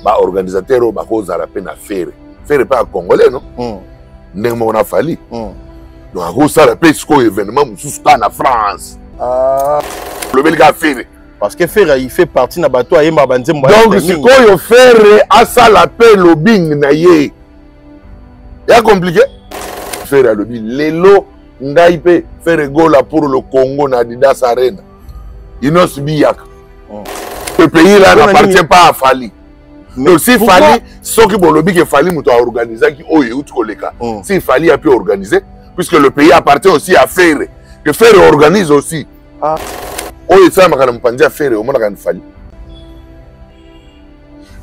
Baorganisateur oyo bakozala mpe na Ferre. Ferre mpe ya Congolais, no? Ndenge moko na Fally. Donc akosala mpe sikoyo événement mosusu kaka na France. Ah. Olobeli kaka Ferre. Parce que Ferre, il fait partie na bato ayemba banzembo. Donc sikoyo Ferre asala mpe lobbying na ye, ya compliqué. Ferre alobi lelo ngai mpe Ferre Gola pour le Congo na Adidas Arena, Innoss'B yaka. Ce pays là n'appartient pas à Fally. Donc si Fally, soki bolobi ke Fally moto aorganisaki oyo euti koleka, si Fally a pu organiser, puisque le pays appartient aussi à Ferre, que Ferre organise aussi. Ah. Oyo esalamaka na mopanzi ya Ferre, omonaka na Fally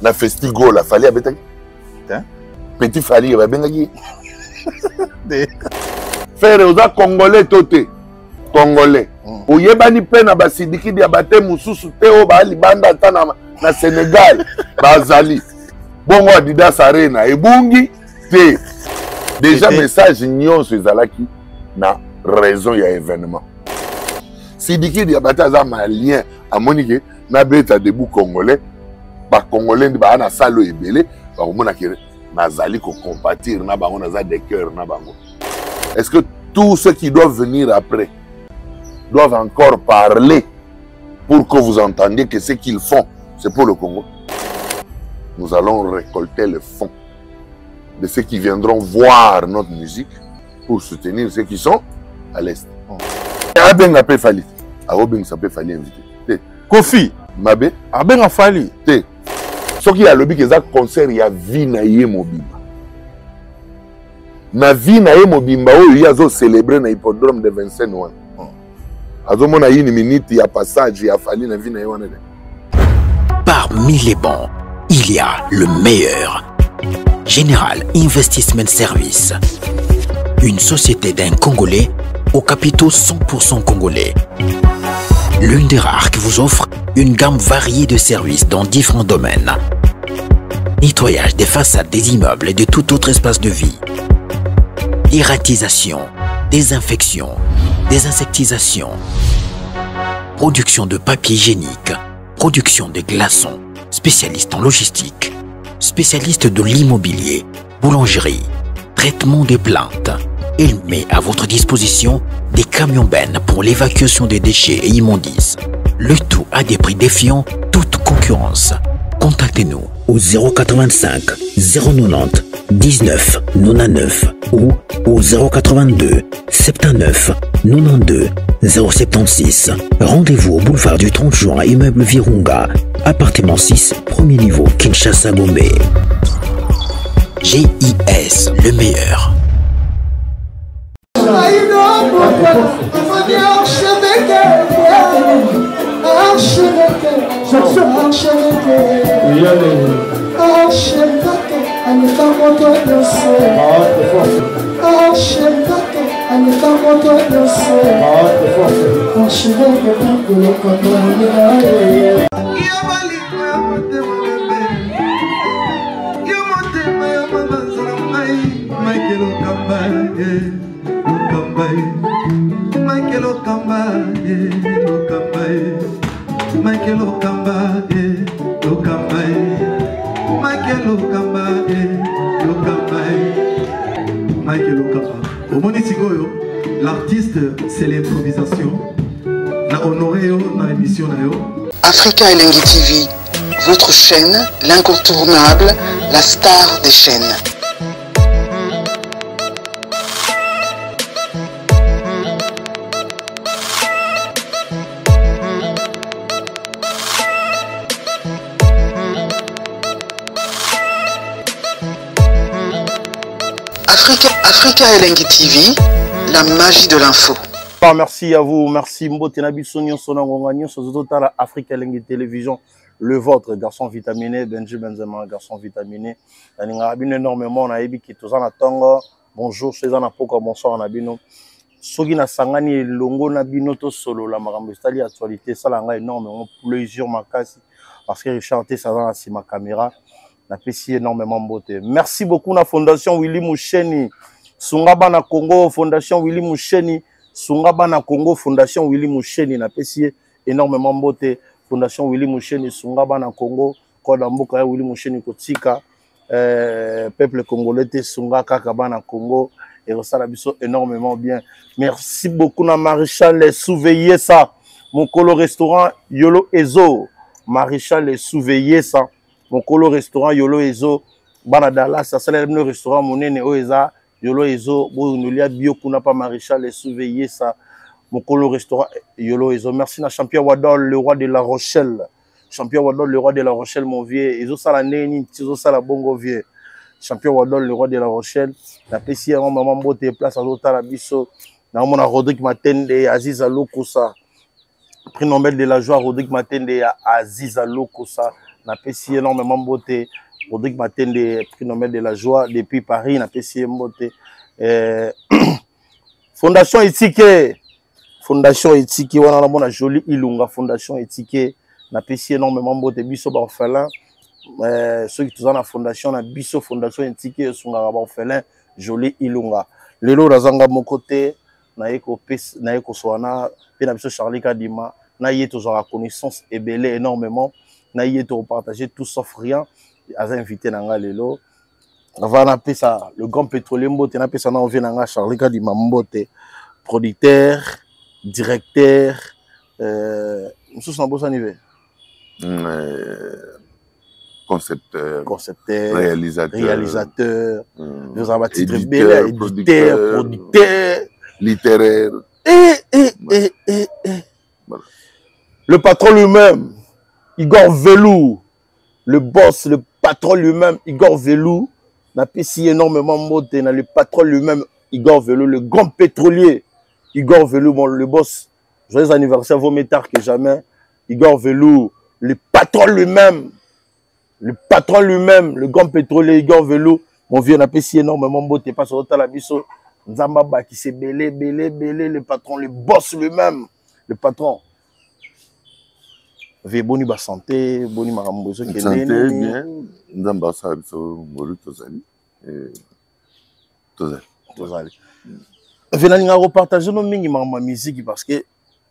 na Festigola? Fally abetaki Petit Fally, babengaki Ferre. Oza Congolais to te Congolais? Oyebani mpe na basidikidi ya bate mosusu te oyo baa libanda, ata na Sénégal bazali bongo. Adidas Arena ebungi te. Déjà message nyonso ezalaki na raison ya événement. Sidiki Diabaté aza malien, amoni ke nabeta Debout Congolais, Bacongolais nde baa na sale oyo ebele, bakomona ke nazali kocompatir na bango, naza de cœur na bango. Est-ce que tous ceux qui doivent venir après doivent encore parler pour que vous entendiez que ce qu'ils font, c'est pour le Congo? Nous allons récolter le fonds de ceux qui viendront voir notre musique pour soutenir ceux qui sont à l'Est. Abenga mpe Fally, akobengisa mpe Fally invité te. Kofi mabe. Abenga Fally. Te, soki alobi ke eza concert ya vie na ye mobimba, na vie na ye mobimba oyo ye azocélébrer na hippodrome de Vincennes wana, azomona une minute ya passage ya Fally na vie na ye wana te. Parmi les bons, il y a le meilleur. General Investment Service. Une société d'un Congolais aux capitaux 100% congolais. L'une des rares qui vous offre une gamme variée de services dans différents domaines. Nettoyage des façades des immeubles et de tout autre espace de vie. Dératisation, désinfection, désinsectisation, production de papier hygiénique, production de glaçons, spécialiste en logistique, spécialiste de l'immobilier, boulangerie, traitement des plantes. Il met à votre disposition des camions bennes pour l'évacuation des déchets et immondices. Le tout à des prix défiant toute concurrence. Contactez-nous au 085 090 19 99 ou au 082 79 92 076. Rendez-vous au boulevard du 30 juin, immeuble Virunga, appartement 6, premier niveau, Kinshasa Gombe. GIS, le meilleur. Omoni sikoyo, l'artiste, c'est l'improvisation. Na honoré yo na émission na yo. Africa Elengi TV, votre chaîne, l'incontournable, la star des chaînes. Africa Elengi TV, la magie de l'info. Ah, merci à vous, merci Mbote na biso nyonso na ngonga nyonso tozotala Africa Elengi Télévision, le vôtre, garçon vitaminé, Benji Benzema, garçon vitaminé. Nalingaka bino énormément, nayebi ki toza na ntongo, bonjour, so eza na pokwa, bonsoir na bino. Soki nasangani elongo na bino tosolola makambo etali actualité, esala ngai énormément plaisir makasi, parce que Richard Tess aza na nsima caméra, napesi énormément mbote. Merci beaucoup na Fondation Willy Musheni, Sunga Bana Congo, Fondation Willy Musheni, Sunga Bana Congo, Fondation Willy Musheni, napesi énormément mbote. Fondation Willy Musheni, Sunga Bana Congo. Kwada mboka ya Willy Musheni kotika peuple congolais te, sunga kaka bana Congo ekosala biso énormément bien. Merci beaucoup na Maréchal Souveyesa, mokolo restaurant Yolo Ezo. Maréchal Souveyesa, mokolo restaurant Yolo Ezo, bana Dallas asalela bino restaurant monene oyo eza Yolo Ezo, bonolia bio kuna pa Maréchal Souveyesa, mokolo restaurant Yolo Ezo. Merci na champion Wadol, le roi de la Rochelle. Champion Wadol, le roi de la Rochelle, mon vieux. Ezosala ndenge nini ti ozosala bongo, vieux? Champion Wadol, le roi de la Rochelle, napesi yango mama mbote, place azotala biso. Naomona Rodrigue Matende, Aziza Lokosa, prix Nobel de la joie. Rodrigue Matende ya Aziza Lokosa, napesi ye énormément mbote. Rodrigue Matende, prix Nobel de la joie depuis Paris, napesi ye mbote. Fondation Etike, Fondation Etike wana namona Jolie Ilunga. Fondation Etike, napesi énormément mbote. Biso baorphelin, soki toza na fondation na biso, Fondation Etike esungaka baorphelin. Jolie Ilunga, lelo nazanga moko te, naye kopesa, naye kosola na mpe na biso Charlie Kadima. Na ye tozwaka connaissance ebele énormément, na ye tokopartage tout sauf rien. Aza invité na nga lelo. Avant napesa le grand pétrolier mbote, napesa na envie na nga Charlie Kadima mbote, producteur, directeur, mosusu nabosani ve. Concepteur, concepteur, réalisateur, réalisateur, ozala batitre ebele, éditeur, producteur, littéraire. Et voilà. Le patron lui-même, Igor Velou, le boss, le patron lui-même, Igor Velou, napesi énormément mbote na le patron lui-même, Igor Velou, le grand pétrolier, Igor Velou, bon, le boss, joyeux anniversaire, vaut mieux tard que jamais. Igor Velou, le patron lui-même, le patron lui-même, le grand pétrolier Igor Velou, mon vieux, napesi énormément mbote, parce que otala biso, Nzamba bakisi ebele, ebele, ebele, le patron, le boss lui-même, le patron. Ve, boni ba santé, boni makambo ezokende? Santé nini? Bien, Nzambe asala biso ngolu, tozali, tozali. Tozali. Ve, nalingaka kopartage no mingi makambo ya musique, parce que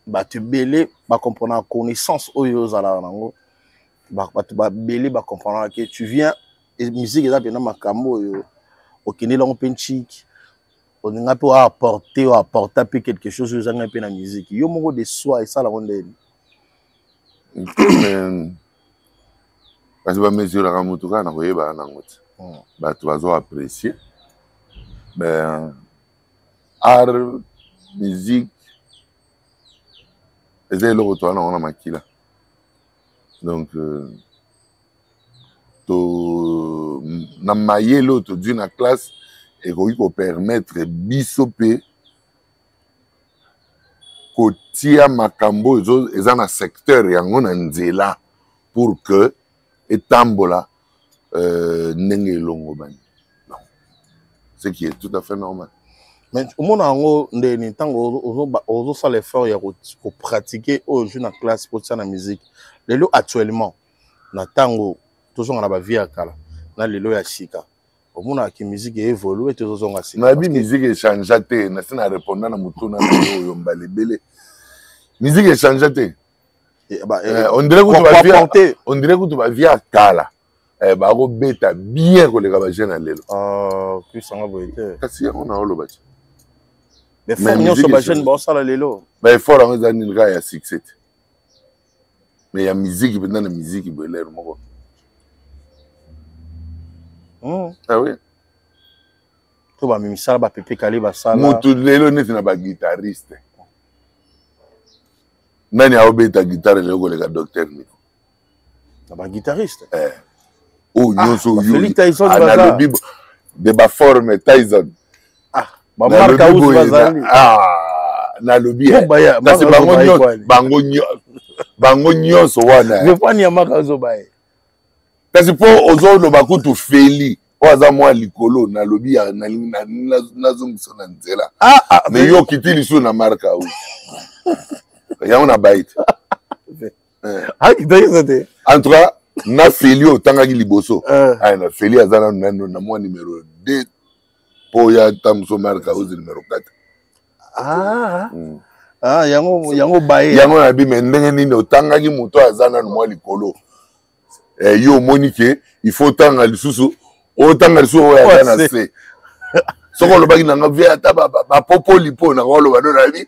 bato ebele bacomprenaka connaissance oyo ozalaka nango. Bato babele bacomprenaka ke tu viens musique eza mpena makambo oyo okendeli yango mpe ntiki, olinga mpe oapporte, oapporta mpe quelque chose oyo ezanga mpe na musique yo moko de soi. Esalango ndeni? Kasi bamesuraka motu kaka na koyebaka nango te. Bato bazo apprécier, mais art, musique eza eloko toza nango na makila. Donc to na mayele oyo tozwi na classe ekoki kopermettre biso mpe kotia makambo oyo eza na secteur yango na nzela pour que etambola ndenge elongobani. Donc ce qui est tout à fait normal. Mais omona yango ndeni ntango ozosala effort ya kopratike oyo ozwi na classe po tia na musique lelo actuellement, na ntango tozonga na bavie ya kala na lelo ya sika, omonaka musique evolue, tozozonga sika? Nayebi musique echangea te. Nasi na répondre na motuna na yo oyo mbala ebele. Musique echangea te. On dirait kutu bavie ya kala bakobeta bien koleka bajeune ya lelo. Kisanga boye te. Kasi yango na oloba ti. Effort nyonso bajeune baosala lelo. Baeffort yango eza nini? Kaka ya succès te, mais ya musique mpenza, na musique boye lere moko. Ah oui. To bamimisala bapepe kale basala. Motu lelo neti na baguitariste, nani aobeta guitare lelo koleka Docteur Nico? Na baguitariste? Oyo nyonso oyo nalobi de baforme Tyson. Bamark House bazali. Nalobi kasi bango nyonso wana. Lefani ya Mark azobaye. Kasi mpo ozoloba kutu Feli oyo aza mwa likolo, nalobi nazongisa na nzela, mais yo okiti lisusu na Mark House yango na bayi te. Akitaki te. En tout cas na Feli oyo otangaki liboso, aya na Feli aza nanu na mwa numéro 2, mpo ya ta moso Mark House numéro 4. Ah. Ah, yango yango baye. Yango nayebi, me ndenge nini otangaki moto aza nanu mwa likolo? Eh, yo omoni ke il faut otanga lisusu, otanga lisusu oyo aza na se. Soki olobaki na nga vie ata bapopoli mpo na oloba no nayebi,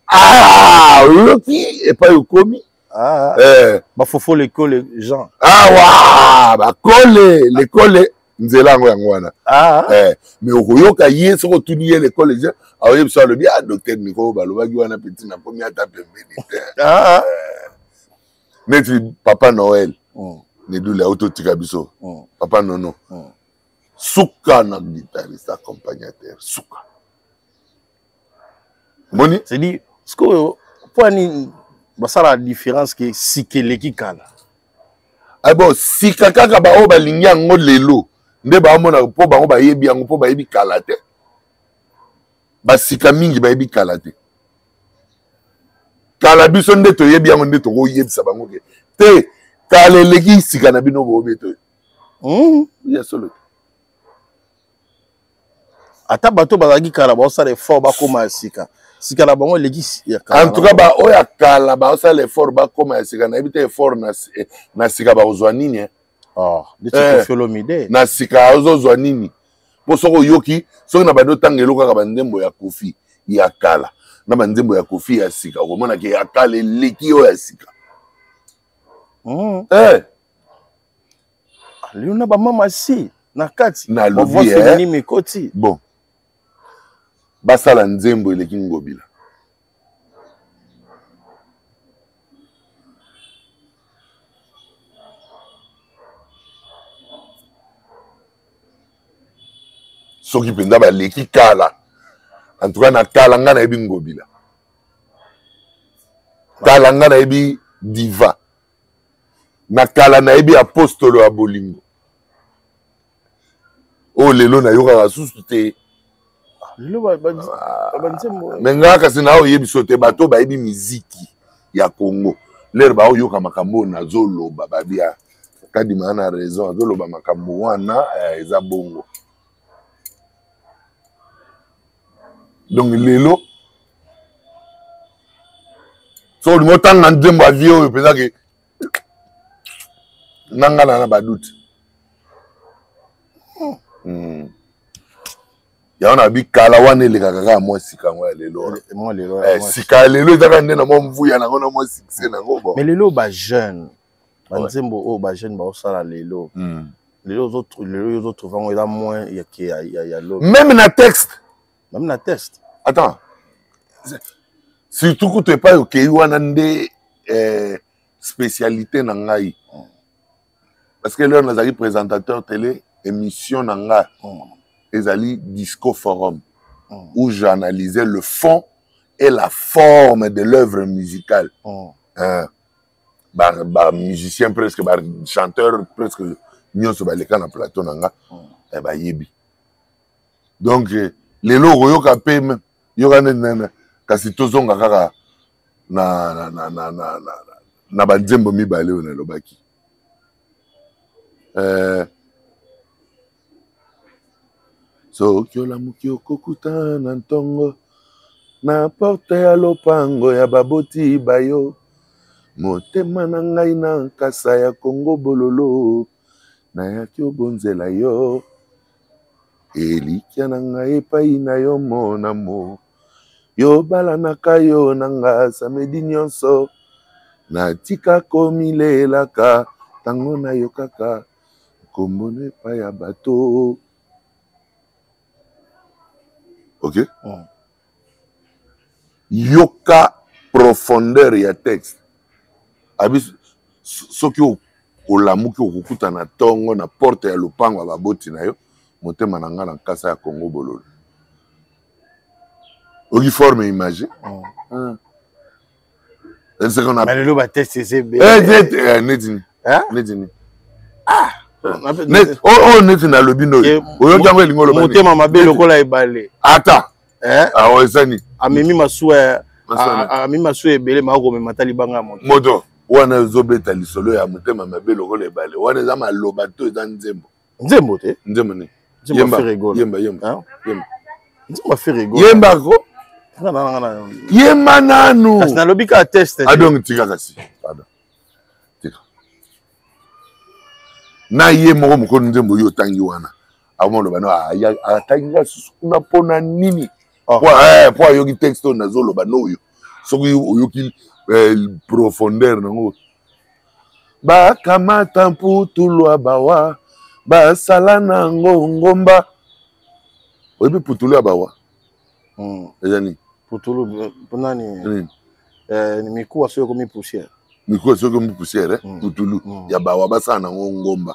ah, oyoki epai okomi. Ah, eh. Bafofo lekole Jean. Awa bakole lekole nzela yango yango wana. Ah. Eh, mais okoyoka ye soki otuni ye lekole Jean, aoyebisa, alobi: "Ah, docteur Nico, balobaki wana petit, nakomi ata pembeni te." Ah. Eh, neti papa Noël Nedule auti otika biso, papa Nono, suka na guitariste accompagnateur, suka moni. C'est-à-dire sikoyo mpo ani basala différence ke sika eleki kala? Ah bon, sika kaka baoyo balingi yango lelo nde baomona, mpo bango bayebi yango, mpo bayebi kala te. Basika mingi bayebi kala te. Kala biso nde toyebi yango, nde tokoyebisa bango ke te, kala eleki sika na bino boyobi te. Ya solo te. Ata bato bazalaki kala baosala effort bakóma ya sika, sika na bango eleki ya kala. En tout cas, baoyo ya kala baosala effort bakóma ya sika, nayebi te effort na sika bakozwa nini, eh? Oh, neti Koffi Olomide. Na sika ozozwa nini? Mpo soki oyoki, soki na bandi otanga eloko kaka banzembo ya Koffi ya kala na banzembo ya Koffi ya sika, okomona ke ya kala eleki oyo ya sika. Eh. Lelo na bamama si na kati. Nalobi, bavoix eh. féminine ekoti. Bon, basala nzembo eleki Ngobila. Soki mpenza baleki kala, en tout cas na kala ngai nayebi Ngobila, kala ngai nayebi Diva, na kala nayebi Apostolo ya bolingo oyo lelo nayokaka susu te. Lelo banzembo. Me nga kasi na oyebi so te, bato bayebi miziki ya Congo lere baoyoka makambo oyo nazoloba, babia Kadima na raison, azoloba makambo wana, eh, eza bongo. Donc lelo so olingi otanga nzembo ya vie oyo mpenza ke na nga na badoute. Yango na bikala wana elekaka kaka mwa sika yango ya lelo wana. Mwa lelo. Eh, sika ya lelo ezaka nde na mwa mvuya nango na mwa succès nango, bon. Mais lelo bajeune, banzembo oyo bajeune baosala lelo, lelo ozotrouve yango eza moins ya ke ya lobi. Même na texte. Même na texte. Attends, surtout kutu epai okei wana nde, eh, spécialité na ngai, parce que lelo nazali présentateur télé, émission na ngai ezali Disco Forum, où j'analysais le fond et la forme de l'œuvre musicale. Hein, ba musicien presque, ba chanteur presque nyonso baleka na plateau na nga, eh, bayebi. Donc eh, lelo okoyoka mpe yoka nde nene, kasi tozonga kaka na banzembo mibale oyo nalobaki, eh, soki olamuki okokuta na ntongo na porte ya lopango ya baboti bayo, motema na ngai na nkasa ya Kongo bololo, nayaki obonzela yo elikya na ngai epai na yo monamo yo balanaka yo na nga samedi nyonso, natika komilelaka ntango nayokaka nkombo na epai ya bato. Ok. Yoka profondeur ya texte. Abi soki olamuki okokuta na ntongo na porte ya lopango ya baboti na yo, motema na ngai na nkasa ya Kongo bololo. Oki forme image. Mais lelo batexte eza ebele. Neti neti nini oyo neti nalobi noyo, oyoki yango elingi oloba? Motema mabe lokola ebale. Ata awa eza nini? Amemi masuwa, amemi masuwa ebele, makomema ata libanga ya moto. Moto wana ezobeta lisolo ya motema mabe lokola ebale wana, eza maloba to eza nzembo? Nzembo te. Nzembo nini? Yemba, yemba, yemba, yemba. Nzembo Affaire Gola. Yemba ko, yemba nanu. Kasi nalobi kaka test. Adonc tika kasi, pardon, tika. Na ye moko mokolo nzembo yo otangi wana akomoloba no atangi nga susu kuna mpo na nini? Oh. Po eh, ayoki texte oyo nazoloba noyo, soki oyoki eh, profondeur nango, bakamata mputulu bawa basala nango ngomba. Oyebi putulu ya bawa? Eza nini? Putulu nani? Nini? Eh, mikuwa soki ekomi poussière. Mikuwa soki ekomi poussière, eh? Putulu ya bawa basala nango ngomba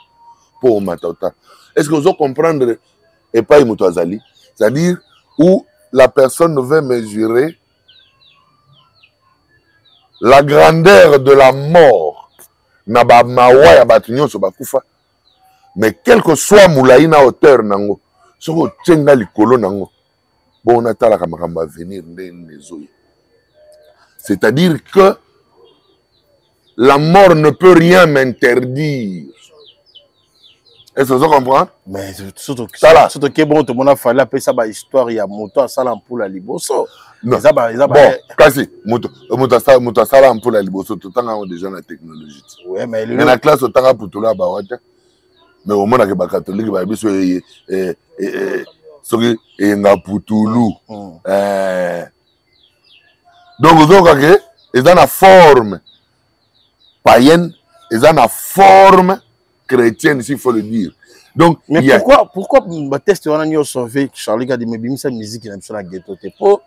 mpo omata ota. Est ce que ozo comprendre epai moto azali? C'est-à-dire où la personne veut mesurer la grandeur de la mort na bamawa ya bato nyonso bakufa. Mais quel que soit molai na hauteur nango, soki otie nga likolo nango bongo, natalaka makambo avenir nde nini ezoya. C'est-à-dire que la mort ne peut rien m'interdire. Est-ce que vous comprenez? Mais surtout Tala. Surtout ke bon, tomona Fally apesa ba histoire ya moto asala mpula liboso. Non. Eza ba Bon, kasi moto asala mpula liboso, totanga yango déjà na technologie ti. Ouais, mais mais na classe otanga putulu ya bawa te, mais omonaka bakatolike bayebi so soki eyenga putulu. Donc ozoyoka ke eza na forme païenne, eza na forme chrétienne, s'il faut le dire. Donc Mais il y a pourquoi bateste wana nyonso ve Charlie Kadima ebimisa musique na biso na ghetto te, po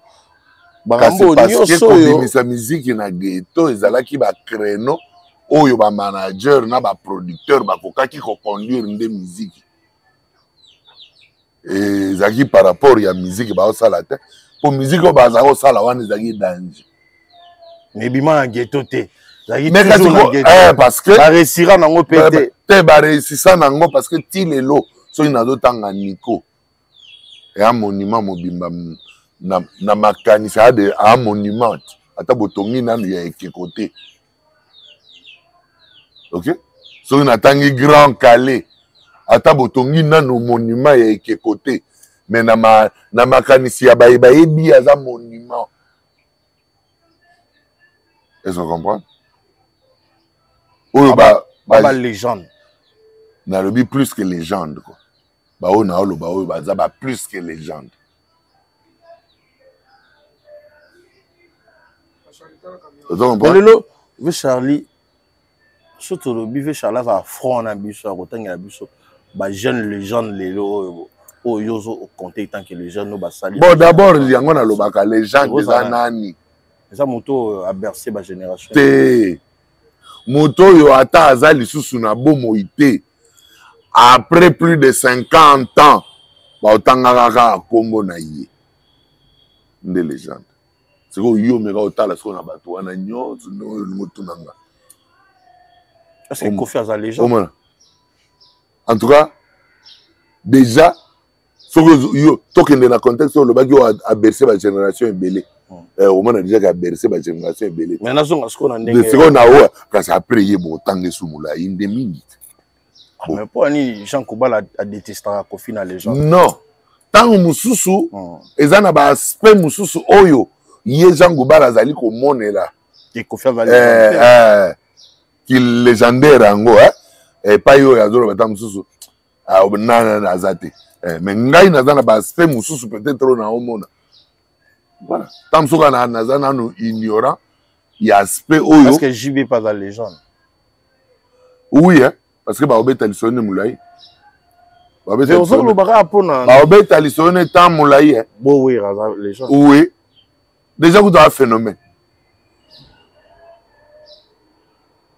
kasi bakambo parce que nyonso oyo kobimisa miziki na ghetto ezalaki bacréneau oyo bamanager na baproducteur bakokaki koconduire nde miziki ezalaki par rapport ya miziki baosala te, mpo miziki oyo bazalaki kosala wana ezalaki danger. Mais ebima na ghetto te, ezalaki Mais kasi toujours na ghetto. Parce que baresira nango mpe te. Te, bareusisa nango, parce que ti lelo soki nazotanga Nico, eya monument mobimba na makanisi aya monument te, ata botongi nanu ya ekeko te. Ok, soki natangi Grand Kallé, ata botongi nanu monument ya ekeko te, mais na makanisi ya baye bayebi, aza monument. Est-ce que comprendre oyo ba légende? Nalobi plus que légende quoi. Baoyo naoloba oyo baza ba plus que légende. Ozo comprendre? Lelo ve Charlie, so tolobi ve Charlie azala front na biso ya kotangela biso bajeune légende lelo oyo yo ozo compter tant que légende oyo basali. Bon, d'abord yango nalobaka, légende eza Ozala. nani? Eza moto oyo aberce bagénération. Te, moto oyo ata aza lisusu na bomoi te, après plus de 50 ans baotangaka kaka nkombo na ye nde légende. Sikoyo yo meka otala sikoyo na bato wana nyonso ndenge oyo olingi otuna nga. Est ce que Koffi aza légende? Omona, en tout cas déjà soki yo tokende na contexte oyo olobaki, oyo aberce bagénération ebele. Omona déjà ke aberce bagénération ebele. Mais nazonga sikoyo na ndenge sikoyo na oyo, kasi après ye botanga esu molai nde mingi te. Mais mpo nini Jean Kobala adétestaka Koffi na légende? Non, ntango mosusu eza na baaspect mosusu oyo ye Jean Goubal azali komonela ke Koffi aza légende te. Ki légendaire yango, epai oyo azoloba ntango mosusu nana aza te. Mais ngai naza na baaspect mosusu peut-être oyo naomona. Voilà, ntango mosusu kaka naza nano ignorant ya aspect oyo. Parce que JB mpe aza légende. Oui, hein, parce que baobeta lisolo ne molai. Mais ozoloba kaka mpona Baobeta lisolo ne temps molai, hein. Bowera aza légende? Oui, déjà kutu aza phénomène.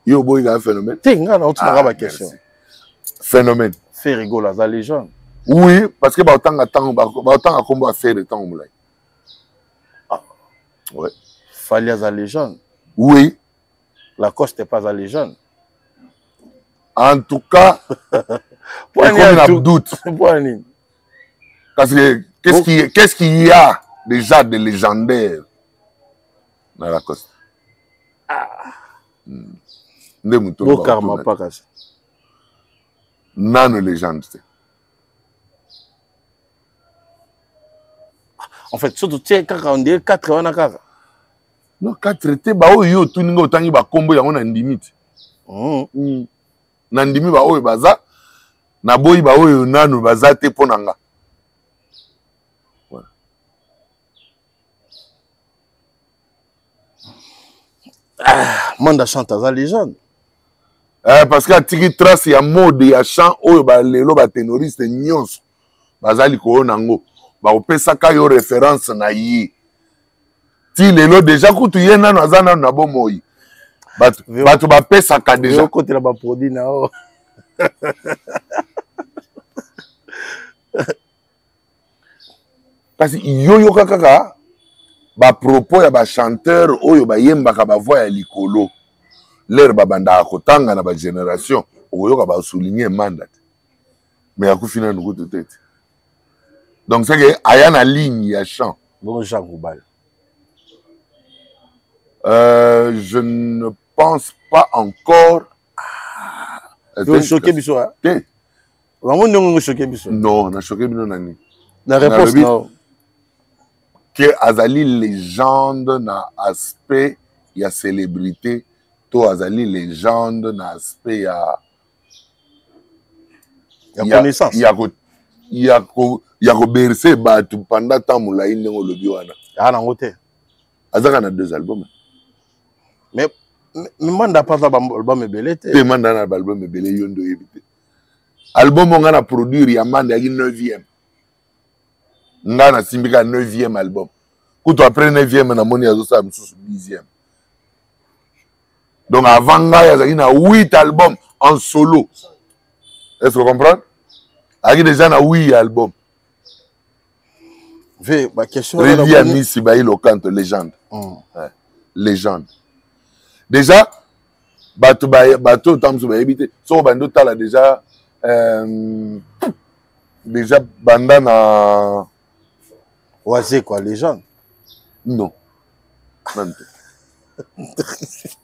Yo oboyi kaka phénomène? Te, ngai naotinaka Ah, baquestion. merci. Phénomène. Ferre Gola aza légende? Oui, parce que baotanga ntango baotanga nkombo ya Ferre ntango molai. Ah. Ouais. Fally aza légende? Oui. Lacoste mpe aza légende? En tout cas ekomi na doute. Mpo nini? Parce que qu'est-ce qu'il y a déjà de légendaire na Lacoste? Nde moto Bokarma pa kasi. Nano légende te. En fait, surtout tie kaka on dirait 4 wana kaka. Non, 4 te, baoyo yo otuni nga, otangi bakombo yango na ndimi te. Na ndimi baoyo baza. Naboyi baoyo nanu baza te mpo na nga. Voilà. Ah, Manda chante aza légende. Eh, parce que atiki trace ya mode ya chant oyo balelo batenoriste nyonso baza likolo na yango, bakopesaka yo référence na ye ti lelo. Deja kutu ye nano aza nano na bomoi, bato bapesaka deja okotela baproduit na yo. Kasi yo yoka kaka bapropos ya bachanteur oyo bayembaka bavoi ya likolo, lere babandaka kotanga na bagénération, okoyoka basouligne Manda te, mais akufi nanu kutu te te. Donc c'est que aya na ligne ya chant. Bon, Jean Goubal. Je ne pense pas encore. Ah, choqué biso hein? Te. Bango ndenge ngo choqué biso. Non, na choqué bino nani? Na réponse non. Que azali légende na aspect ya célébrité to azali légende na aspect ya ya connaissance, ya ko ya ko ya koberse bato pendant temps molai ndenge olobi wana. Aa nango te. Azaka na deux albums. Mais Manda mpe aza baalbum ebele te. Te, Manda na baalbum ebele, yo nde oyebi te. Album oyo nga na produire ya Manda yaki 9e. Nga nasimbi kaka 9e album. Kutu après 9e namoni azosala mosusu 10e. Donc avant ngai azalaki na 8 album en solo. Est ce que comprendre? Azalaki déjà na 8 album. Ve ba question. Reli Amisi Bayi Lokanto, légende. Ouais. Légende. Déjà bato bato ntango mosusu bayebi te, soki obandi otala déjà déjà banda na Oise quoi, légende. Non, nanu te.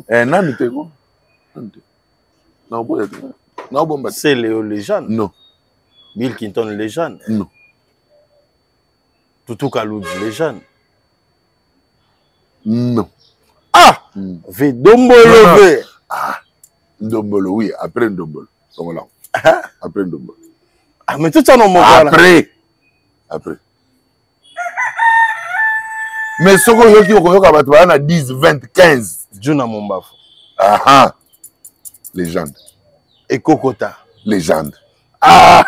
Eh, nanu te ko, nanu te, naoboya te, naobomba te. C'est Léo légende. Non. Bill Clinton légende. Non. Tutu Kaludji légende. Non. Ah. Ve Dombolo ve. Ah, Ndombolo, oui, après Ndombolo. Songola. Après Ndombolo. Ah, mais tout ça non moko. Après. Après. Mais soki oyoki, okoyoka bato baya na 10, 20, 15. Juna Mombafu. Aha. Légende. Ekokota. Légende. Ah.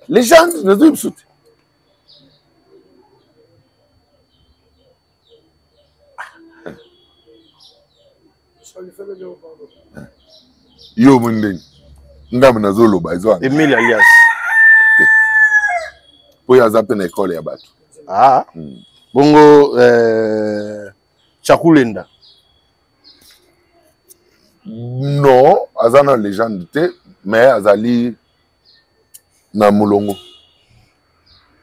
Légende, nazoyi biso te. Yo omoni ndenge ngambo nazoloba eza Emile Alias. Po oyo aza mpe na ekole ya bato. Ah. Bongo Chakulenda. Non, aza na légende te, mais azali na molongo.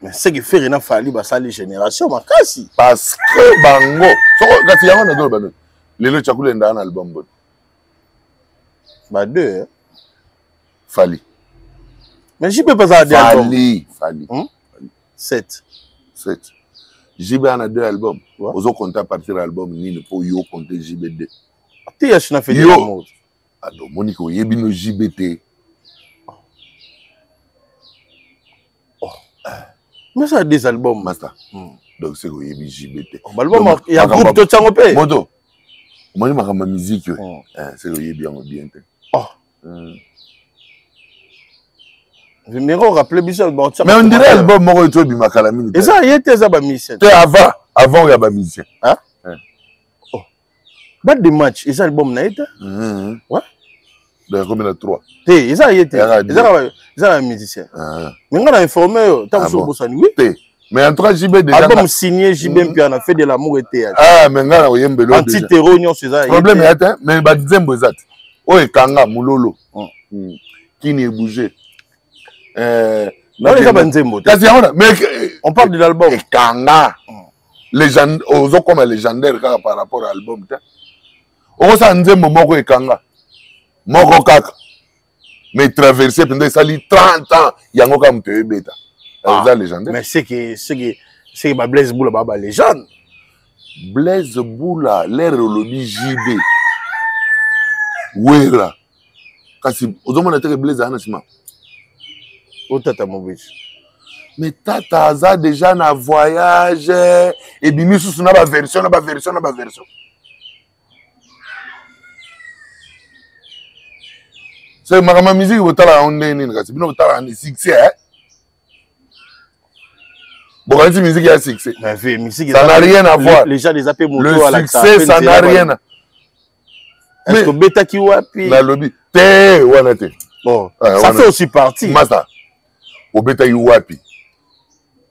Mais ce que Ferre na Fally basali génération makasi. Parce que bango soko kasi yango nazoloba nini, lelo Chakulenda na album boni? Ba deux, hein? Fally. Mais JB pas deux albums. Fally, Fally. 7. 7. JB a deux albums. Ouais. Ozo compter à partir de l'album nini po yo compter JB 2? Te ya na fait Yo. Ado moni ko yebi no JB te. Oh. Mais ça des albums. Master. Donc c'est ko yebi JB te. Oh, album ya groupe to tsango pe. Moto. Moni makambo ya musique yo. Eh, c'est ko yebi yango bien te. Oh. Numéro rappelé biso bon. Mais on dirait album moko eto ebima kala mingi. Eza ye te, eza ba musicien. Te, avant, avant ya ba musicien. Hein? Oh. Ba de match, eza album na ye te. Ouais. Donc ekomi na 3. Te, eza ye te. Eza ba musicien. Mais nga na informé yo, ntango Ah so bon. obosani. Oui. Te. Mais en tout cas JB déjà. Album signé JB Mpiana, fait de l'amour et théâtre. Ah, mais nga na oyembelo déjà. Anti-terreau nyonso eza ye Problème te. ya te, mais ba nzembo eza te. Oyo ekanga mololo. Kini ebouger. Wana eza ba nzembo te. Kasi yango na mais on parle de l'album. Ekanga. Légende, ozokoma légendaire kaka par rapport à album te. Okosala nzembo moko ekanga. Moko kaka. Mais traverser mpenza esali 30 ans yango kaka moto eyebeta. Ah, eza légendaire. Mais c'est que ba Blaise Bula ba légende. Blaise Bula, l'air olobi JB. Wera. Kasi ozomona te ke Blaise aza na nsima. O tata mobeti. Mais tata aza déjà na voyage, ebimi susu na baversion na baversion na baversion. Se makambo ya miziki botala yango ndenge nini? Kasi bino botala yango succès, eh? Bokanisi musique ya succès, ça n'a rien à voir. Les gens déjà pe moto, le succès, ça n'a rien à mais obetaki wapi? Nalobi te wana te. Bon, ah, ça fait aussi partie. Masa, obetaki wapi?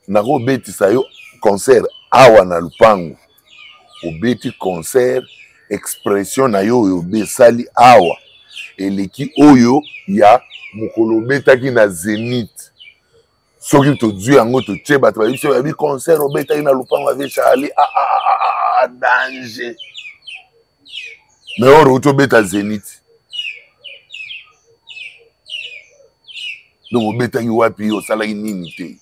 Nakobetisa yo concert awa na lupango, obeti concert, expression na yo oyo obesali awa eleki oyo ya mokolo obetaki na Zenith. Soki tozwi yango, totie bato bayebi biso, bayebi concert obetaki na lupango ave Charlie, ah, ah, ah, ah, ah, danger. Mais oyo outi obeta Zenith, donc obetaki wapi? Osalaki nini te?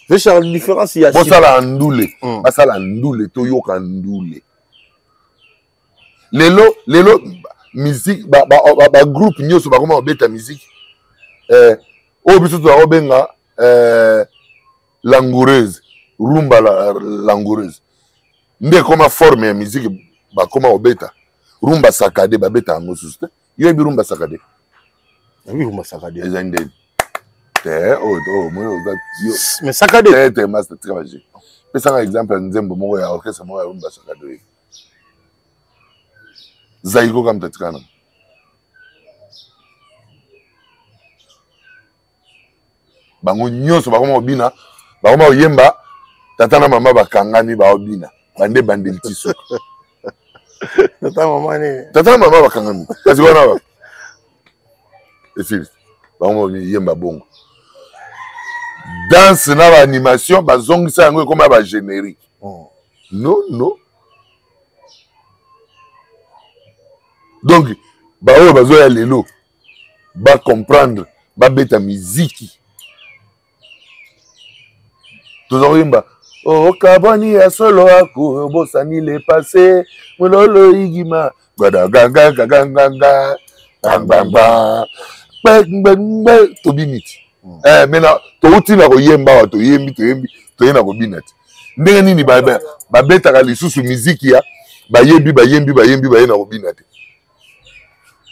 Richard, différence ya bosala ndule, basala ndule, toyoka ndule lelo. Lelo musique, bagroupe nyonso bakoma kobeta musique oyo biso tozala kobenga langoureuse, rumba langoureuse nde ekoma forme ya musique bakoma kobeta. Rumba saccadé babeta yango susu te. Yo yebi rumba saccadé? Rumba saccadé eza ndeni te. Oyo oyo moi oza yo. Mais saccadé te te, master, tika baje. Pesanga exemple ya nzembo moko ya orchestre moko ya rumba saccadé oyo. Zaiko kamta tikana. Bango nyonso bakoma kobina, bakoma koyemba tata na mama bakangami, baobina bande bandeli ti suka. Tata mama nini? Tata na mama bakangami, kasi wana ba esili, bango yemba bongo. Danse na baanimation bazongisa yango, ekoma ya bagénérique. Non, non, donc baoyo bazoya lelo bacomprendre, babeta miziki toza koyemba okabwani ya solo, ako obosani le passé, mololo igima gbadagagagagaganga bambamba gbegbegbegbe, tobini ti. Eh, me na touti na koyemba awa, toyembi, toyembi, toye na kobina ti. Ndenge nini babetaka lisusu miziki ya bayembi, bayembi, bayembi, baye na kobina te?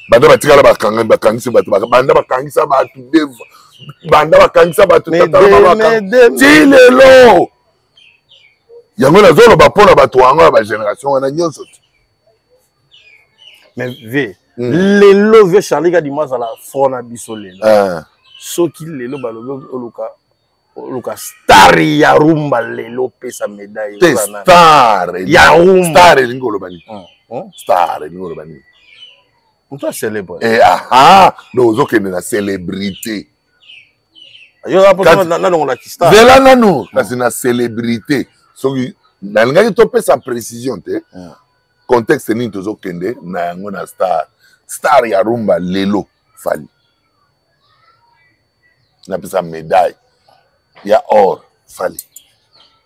Banda batikala bakangami, bakangisi bato, banda bakangisa bato, banda bakangisa bato ti lelo. Yango nazoloba mpo na bato yango ya bagénération wana nyonso te. Mais v lelo ve Charlie Kadima azala fort na biso lelo. Soki lelo balobi oluka, oluka star ya rumba lelo, opesa médaille. Te, star ya rumba. Star elingi koloba nini? Star elingi koloba nini? Moto acélèbre. Eh, aha, donc ozokende na célébrité. Nalongolaki star. Zela nanu, kasi na célébrité, soki nalingaki topesa précision te, contexte nini tozokende na yango na star? Star ya rumba lelo, Fally, napesa médaille ya or Fally.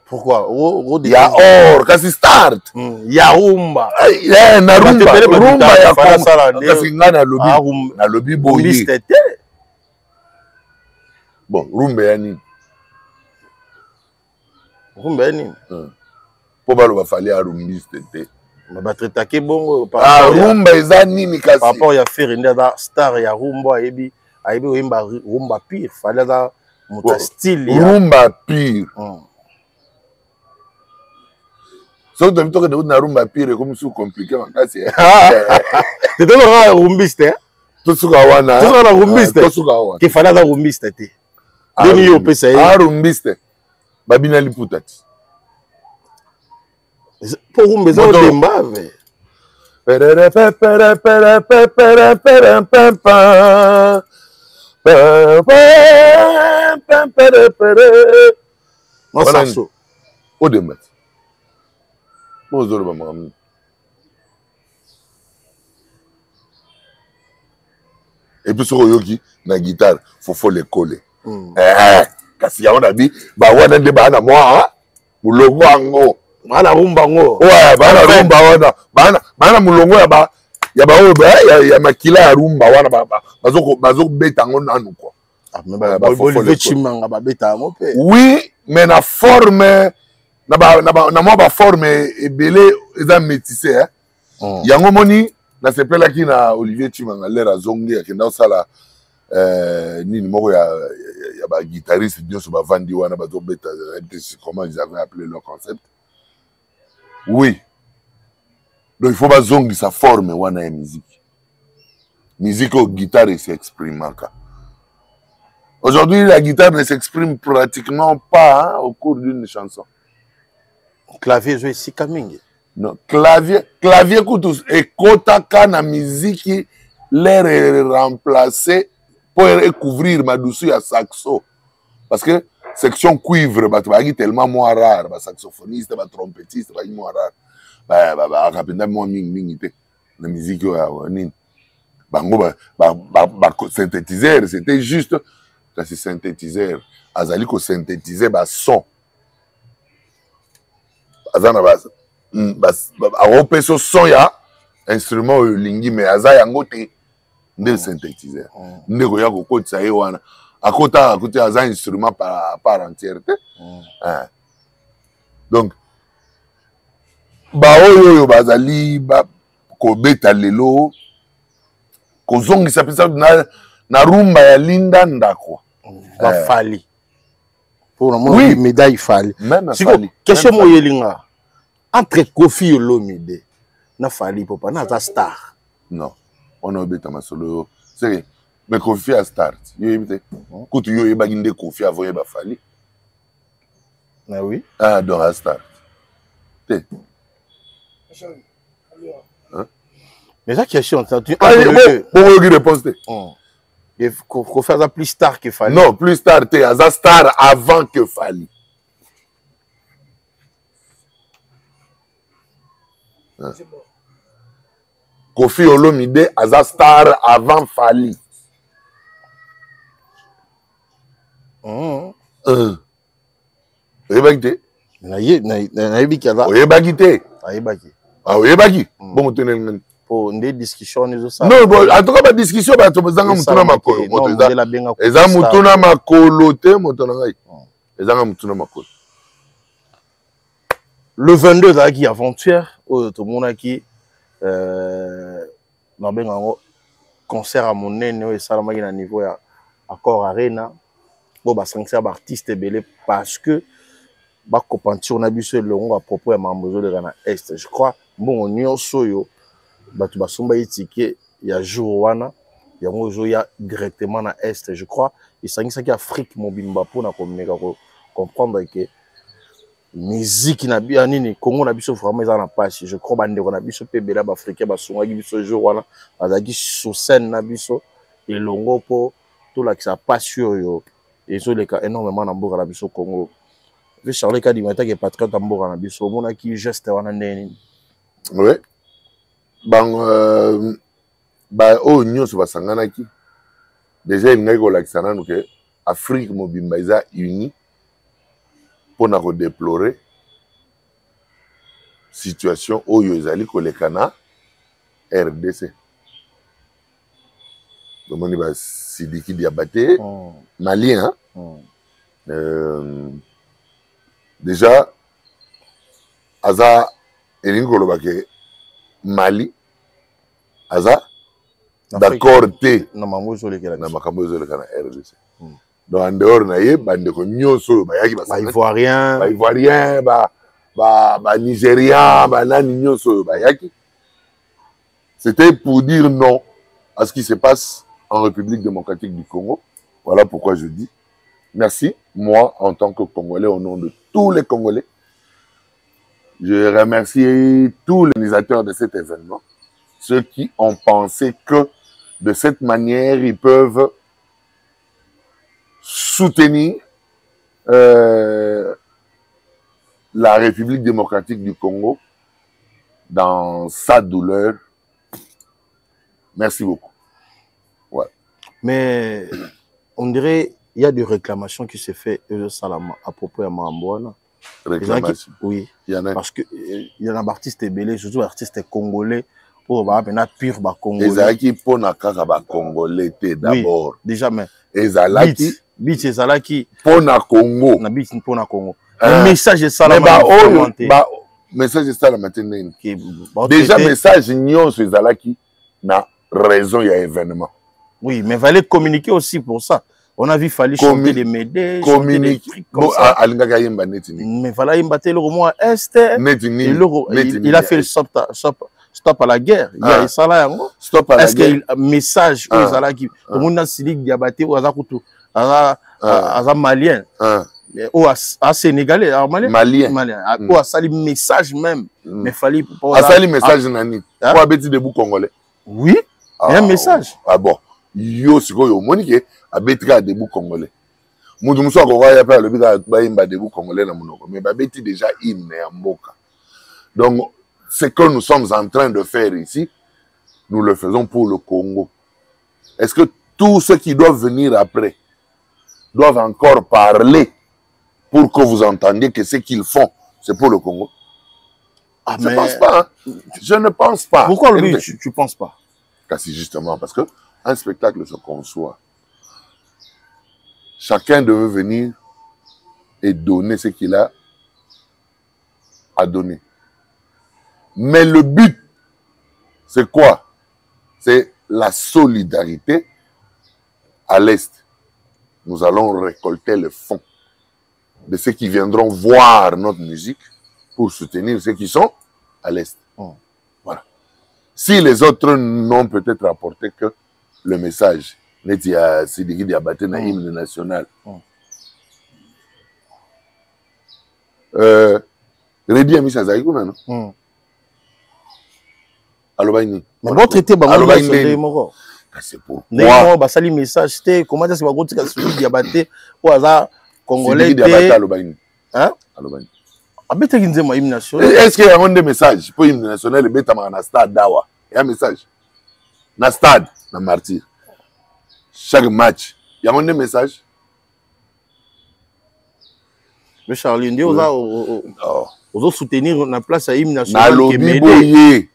Pourquoi ya or? Kasi start ya rumba. Eh, na rumba, rumba ya Congo. Kasi ngai nalobi, nalobi boye, bon, rumba ya nini? Rumba ya nini? Mpo baloba Fally arumbiste te. Batraitake bongo. Ah, rumba eza nini kasi? Par rapport ya Ferre nde aza star ya rumba, ayebi, ayebi koyemba rumba pure. Fally aza moto ya style ya rumba pure. Soki tobi tokende kuti na rumba pure, ekomi su compliqué makasi. Te, tozokaka rumbiste. Tosuka wana. Tosuka na rumbiste. Tosuka wana. Ke Fally aza rumbiste te, ndeni yo opesa ye? Arumbiste, babina liputa ti. Mpo rumba eza odemba ve. Perere pepere pere pepere pere pempa. Pe- pe- pe- pere pere. Wana Saxo. Odemba ti. Mo ozoloba makambo nini? Et puis soki oyoki na guitare fofo lekole. Eh, kasi yango na bi bawana nde baa na mwa molongo yango. Bana rumba yango. Ouais, baa na rumba wana, baa na molongo ya ba ya baoyo ya makila ya rumba wana, bazobeta yango nanu kua. Ah, Olivier Tshimanga babeta yango mpe. Oui, mais na forme na mwa baforme ebele eza métissé, hein? Yango moni nasepelaki na Olivier Tshimanga lere azongi, akenda kosala nini moko ya baguitariste nyonso bavandi wana bazobeta, comment ils avaient appelé leur concept. Oui, donc il faut bazongisa forme wana ya musique, musique oyo guitare es'exprimaka. Aujourd'hui, la guitare ne s'exprime pratiquement pas, hein, au cours d'une chanson. Clavier ezo esika mingi. Non, clavier kutu ekotaka na miziki lere remplacer mpo ecouvrir madusu ya saxo, parce que section cuivre bato bayaki tellement mwa rare, basaxophoniste, batrompettiste bayaki mwa rare, bayaka mpenza mwa mingimingi te na miziki oyo ya nini. Bango basynthétiseur, c'était juste, kasi synthétiseur azali kosynthétiser bason, aza na akopesa son ya instrument oyo olingi, mais aza yango te nde synthétiseur. Nde koya kokotisa ye wana, akota akoti, aza instrument par part entière te. Donc baoyo oyo bazali kobeta lelo, kozongisa mpenza na rumba ya linda ndako. Bafali mpo namona, oui, médaille Fally. Siko question mo oyelinga entre Koffi Olomide na Fally Ipupa, na aza star? Non, wana obeta masolo yo seke, mais Koffi a star, yo oyebi te. Kutu yo oyebaki nde Koffi avant oyeba Fally. Ah oui. Ah, donc a star te. Mais eza question. Bongo oyoki réponse te. Koffi aza plus star que Fally? Non, plus star te, aza star avant que Fally. Koffi Olomide aza star avant Fally. Oyebaki te? Nayebiki aza. Oyebaki te? Ayebaki. Ah, oyebaki. Bongo te ndenge Po nde discussion wana ezosala. Non, bon, en tout cas badiscussion, bato bazanga motu na makolo. Moto eza motu na makolo te, moto na ngai ezanga motu na makolo. Le 22 ezalaki avant-hier oyo tomonaki, nabenga yango concert ya monene oyo esalamaki na niveau ya Accor Arena, oyo basangisa baartiste ebele parce que bakopenture na biso elongo à propos ya makambo ezoleka na Est. Je crois mbongo nyonso oyo bato basomba ye ticket ya jour wana, yango ezoya directement na Est. Je crois esangisaki Afrique mobimba mpona komeka comprendre ke miziki na ya nini, Congo na biso vraiment eza na mpasi. Je crois bandeko na biso mpe ebele baafricain basungaki biso jour wana, bazalaki sur scène na biso elongo mpo tolakisa mpasi oyo ezoleka énormément na mboka na biso Congo. Ve Charles Kadima, etake patriote ya mboka na biso, omonaki geste wana ndenge nini? Oui, bango oyo nyonso basanganaki déjà, elingaki kolakisa nanu ke Afrique mobimba eza uni mpona kodéplorer situation oyo ezali koleka na RDC. Tomoni basidiki Diabate, malien, déjà aza, elingi koloba ke Mali aza d'accord te na makambo ezoleka na RDC. Donc en dehors na ye, bandeko nyonso oyo bayaki, baivoirien, baivoirien, banigérien, banani nyonso oyo bayaki, c'était pour dire non à ce qui se passe en République démocratique du Congo. Voilà pourquoi je dis merci, moi, en tant que Congolais, au nom de tous les Congolais, je remercie tous les organisateurs de cet événement, ceux qui ont pensé que de cette manière, ils peuvent soutenir la République démocratique du Congo dans sa douleur. Merci beaucoup. Ouais. Mais on dirait il y a des réclamations qui se fait Salama à propos de makambo wana. Réclamation? Oui. Il y en a. Parce que il y en a d'artistes ebele, surtout artistes congolais. Oyo baa mpena pure bacongolais. Ezalaki mpona kaka bacongolais te d'abord. Oui, déjà, mais ezalaki beat ezalaki mpona Congo. Na beat mpona Congo. Message esalama oyo message esalama te ndenge déjà message nyonso ezalaki na raison ya événement. Oui, mais fallait communiquer aussi pour ça. On a vu Fally chanter des Médées, communiquer comme ça. Alingaki ayemba neti nini? Mais fallait ayemba te eloko mwa est. Neti nini? Eloko il a fait le stop, stop, stop à la guerre. Il a esala yango. Stop à la guerre. Est-ce que message oyo ezalaki, tomoni na Sidiki Diabaté oyo aza kutu aza aza malien, oyo a sénégalais, a malien, malien, malien, oyo asali message même, mais Fally asali message na nini? Po abeti debout congolais. Oui, un message. Ah bon, yo sikoyo omoni ke abeti kaka debout congolais. Moto mosusu akoka ya mpe alobi kaka bayemba debout congolais na monoko, mais babeti déjà hymne ya mboka. Donc ce que nous sommes en train de faire ici, nous le faisons pour le Congo. Est-ce que tous ceux qui doivent venir après doivent encore parler pour que vous entendiez que ce qu'ils font, c'est pour le Congo? Ah, je ne pense pas. Hein. Je ne pense pas. Pourquoi lui, tu ne penses pas? Kasi justement, parce que un spectacle se conçoit. Chacun devait venir et donner ce qu'il a à donner. Mais le but, c'est quoi? C'est la solidarité à l'Est. Nous allons récolter le fonds de ceux qui viendront voir notre musique pour soutenir ceux qui sont à l'Est. Oh. Voilà. Si les autres n'ont peut-être apporté que le message, neti ya Sidiki Diabaté na hymne national. Reddy Amisi azalaki kuna, no? Alobaki nini? Mais botraité bango Alobaki nyonso ndenge ndeni? moko. Kasi Ndenge pourquoi moko basali message te. Comment est-ce que bakotika Sidiki Diabaté oyo aza congolais Sidiki Diabaté te? alobaki nini? Hein? Alobaki nini? Abetaki nzembo ya hymne national. Est-ce que yango nde message? Mpo hymne national ebetamaka na stade awa, ya message na stade na Martyr chaque match, yango nde message? Mais Charlie, nde oza Oh. ozosoutenir na place ya hymne national. Nalobi boye.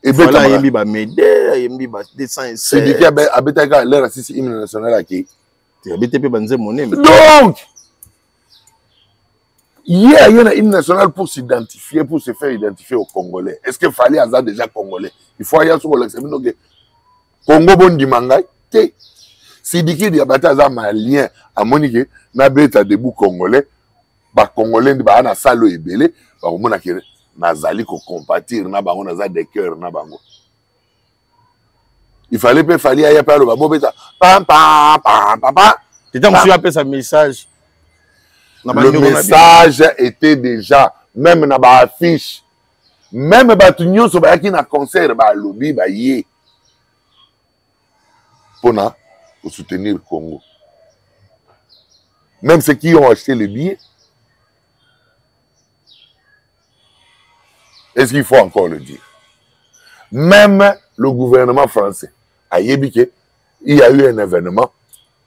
Voilà, Ebetamaka ayembi bamédé, ayembi ba 207. Sidiki abetaki kaka l'heure asisi hymne national, akei. Abete mpe banzembo neme. Donc ye aye na hymne national pour s'identifier, pour se faire identifier au Congolais. Est ce que Fally aza déjà congolais? Il faut aya soki olakisa bino ke Congo bondima ngai te. Sidiki Diabaté aza malien, amoni ke nabeta debout congolais, bacongolais nde baa na sale oyo ebele bakomona ke nazali kocompatir na bango, naza de cœur na bango. Il fallait mpe Fally aya mpe aloba bobeta pam pam pam pam pam. Teta mosusu apesa message na Le bandeko na biso. message était déjà même na baaffiche, même bato nyonso bayaki na concert balobi baye mpona kosoutenir Congo, même ceux qui ont acheté le billet. Est-ce qu'il faut encore le dire? Même le gouvernement français ayebi ke il y a eu un événement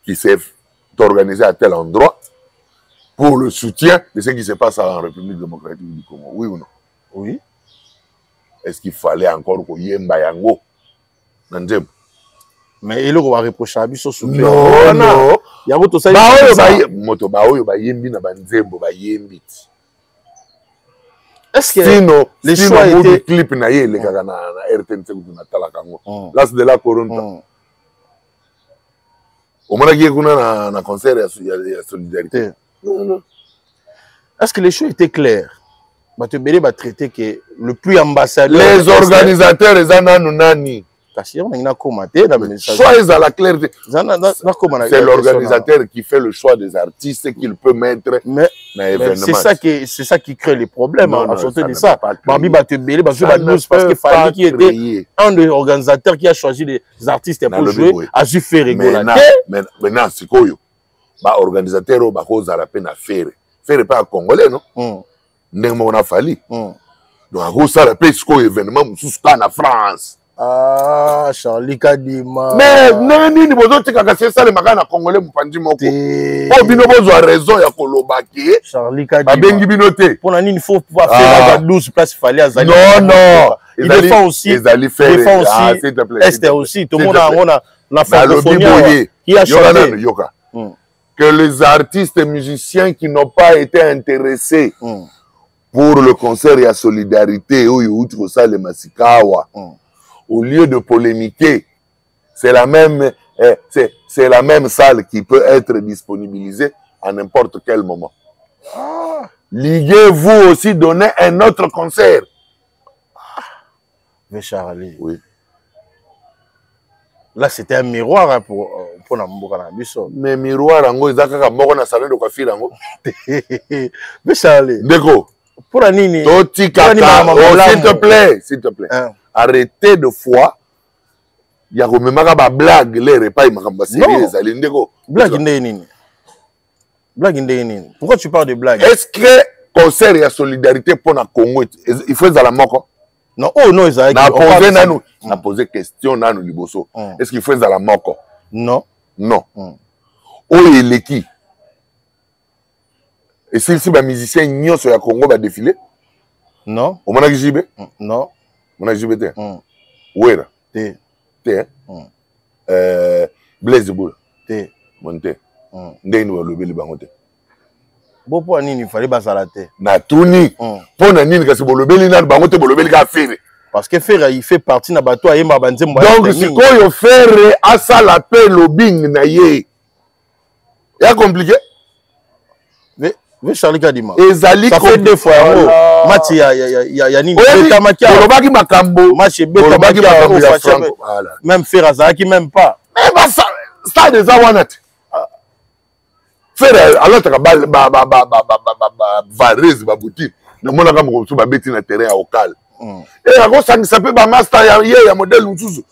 qui s'est organisé à tel endroit pour le soutien de ce qui se passe en République démocratique du Congo. Oui ou non? Oui. Est-ce qu'il fallait encore koyemba yango na nzembo? Mais eloko bareprochaka biso sope Non, non. yango tosali. Baoyo moto baoyo bayembi na banzembo bayembi ti. Est-ce que Sino les Sino choix Mudu clip na ye elekaka na RTNC kutu natalaka yango. Las de la Coronta. Omonaki ye kuna na concert ya solidarité? Te. Non, non. Est-ce que les choix étaient clairs? Bato ebele batraité que le plus ambassadeur Les organisateurs eza nanu nani? Kasi yango nangi nakóma te na message. Choix ezala clair te. Eza nakóma na C'est l'organisateur qui fait le choix des artistes qu'il peut mettre Mais na événement. C'est ça qui crée les problèmes. Non, En non, sortant ça de ne ça, peut pas créer. Bambi bato ebele bazwi Ça ba ne 12 parce que peut Fally pas qui était créer. un des organisateurs qui a choisi les artistes pour Nalobi jouer boye. azwi Ferre Gola Maintenant, te. Maintenant sikoyo baorganisateur oyo bakozala mpe na Ferre, Ferre mpe ya congolais, non? Ndenge moko na Fally. Donc akosala mpe sikoyo événement mosusu kaka na France. Ah, Charlie Kadima. Mais ndenge nini bozotika kasi esalemaka na congolais mopanzi moko mpo bino bozwa raison ya koloba ke babengi bino te mpo na nini faut ah. 12 place Fally azali non non il défend aussi ezali ferre défend aussi ah, s'il te plaît Esther aussi tomona yango na na francophonie qui a chanté yoka Que les artistes et musiciens qui n'ont pas été intéressés pour le concert ya solidarité oyo euti kosalema sika awa, au lieu de polémiquer, c'est la même eh, c'est la même salle qui peut être disponibilisée à n'importe quel moment. Liguez-vous aussi donner un autre concert. Ah, mais Charlie. Oui. Là, c'était un miroir, hein, pour na mboka na biso. Mais miroir yango eza kaka moko na salon de coiffure yango. Mais Charlie. Ndeko. Pour la nini? Totikaka. Oh, s'il te plaît, s'il te plaît. Hein? Arrêtez de fois ya komemaka ba blague lere epai makambo ya sérieux ezali ndeko. Blague ndenge nini? Blague ndenge nini? Pourquoi tu parles de blague? Est-ce que concert ya solidarité mpo na Congo il faut ezala moko? Non, oh non, ezalaki. Na poser nanu, na poser question nanu liboso. Est-ce qu'il faut ezala moko? Non. Non. Oyo eleki. Esilisi ba musiciens nyonso ya Congo ba défiler? Non. Omonaki JB? Non. Omonaki JB te? Wera? Te. Te. Blaise Bula? Te. Mon te. Ndenge nini balobeli bango te? Bo mpo na nini fallait bazala te? Natuni mpo na nini kasi bolobeli nanu bango te, bolobeli kaka Ferre. Parce que Ferre il fait partie na bato ayemba banzembo. Donc sikoyo Ferre asala pe lobbying na ye. Ya compliqué. Mais Charlie Kadima. Ezali ça fait deux fois yango. Match ya ya ya ya nini? Betamaki. Bolobaki makambo. Match betamaki makambo ya Franco. Voilà. Même Ferre azalaki même pas. Mais ba stade eza wana te. Ferre alataka ba ba ba ba ba ba ba ba varese ba boutique. Namonaka moko mosusu babeti na terrain ya Okal. E akosangisa mpe ba master ya ye ya modèle mosusu.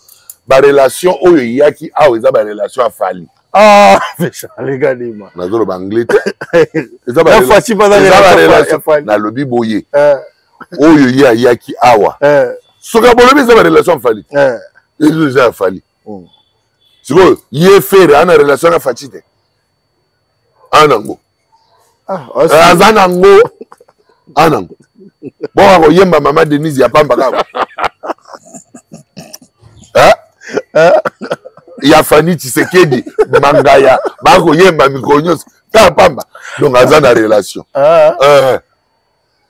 Ba relation oyo eyaki awa eza ba relation ya Fally. Ah, Charlie Kadima. Nazoloba anglais te. Eza ba relation. Nalobi boye. Oyo ye ayaki awa. Soki bolobi eza ba relation ya Fally. Ezo eza ya Fally. Sikoyo ye Ferre ana relation na Fatshi te. Ana ngo. Aza nango. Ana ngo. Bon akoyemba mama Denise ya pamba kaka. Ya Fanny Tshisekedi Mangaya bakoyemba mikolo nyonso kaka pamba. Donc aza na relation.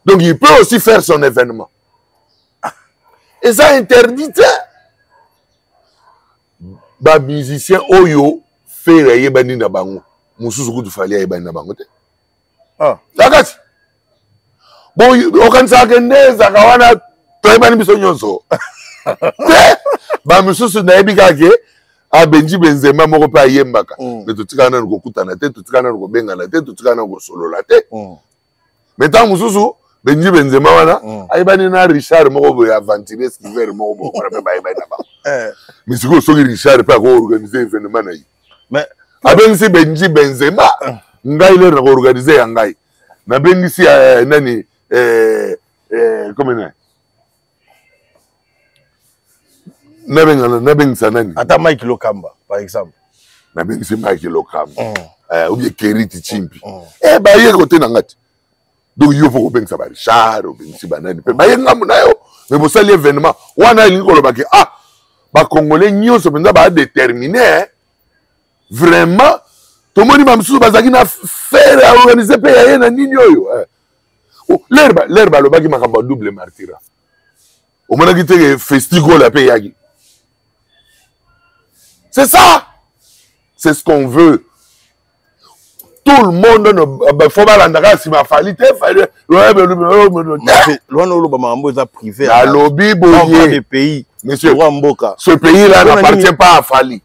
Donc il peut aussi faire son événement. Eza interdit te. Ba musicien oyo Ferre ayebani na bango, mosusu kutu Fally ayebani na bango te. Nakati bon okanisaka nde ezalaka wana toyebani biso nyonso te. Ba mosusu nayebi kaka ke abenji Benzema moko mpe ayembaka, mais totikala nanu kokutana te, totikala nanu kobengana te, totikala nanu kosolola te. Mais ntango mosusu Benji Benzema wana ayebani na Richard moko boye, aventurier skiver moko boye wana mpe bayebani na bango. Mais sikoyo soki Richard mpe akoorganize événement na ye, abengisi Benji Benzema, ngai lere nakoorganize ya ngai, nabengisi nani comme nani nabengana, nabengisa nani, ata Mike Lokamba par exemple, nabengisi Mike Lokamba ou bien Keriti Chimpi, baye kote na nga te. Donc yo faut kobengisa ba Richard, obengisi banani mpe baye ngambo na yo, mais bosali événement wana elingi koloba ke ah bacongolais nyonso mpenza badétermine vraiment. Tomoni bamosusu bazalaki na Ferre aorganize mpe ya ye na nini oyo. Lere balobaki makambo ya double martyra, omonaki te ke festival mpe eyaki. C'est ça, c'est ce qu'on veut. Tout le monde ne faut balandaka nsima Fally te. Wana oloba makambo eza privé. Nalobi boye pays, monsieur, mboka. Ce pays là n'appartient pas à Fally.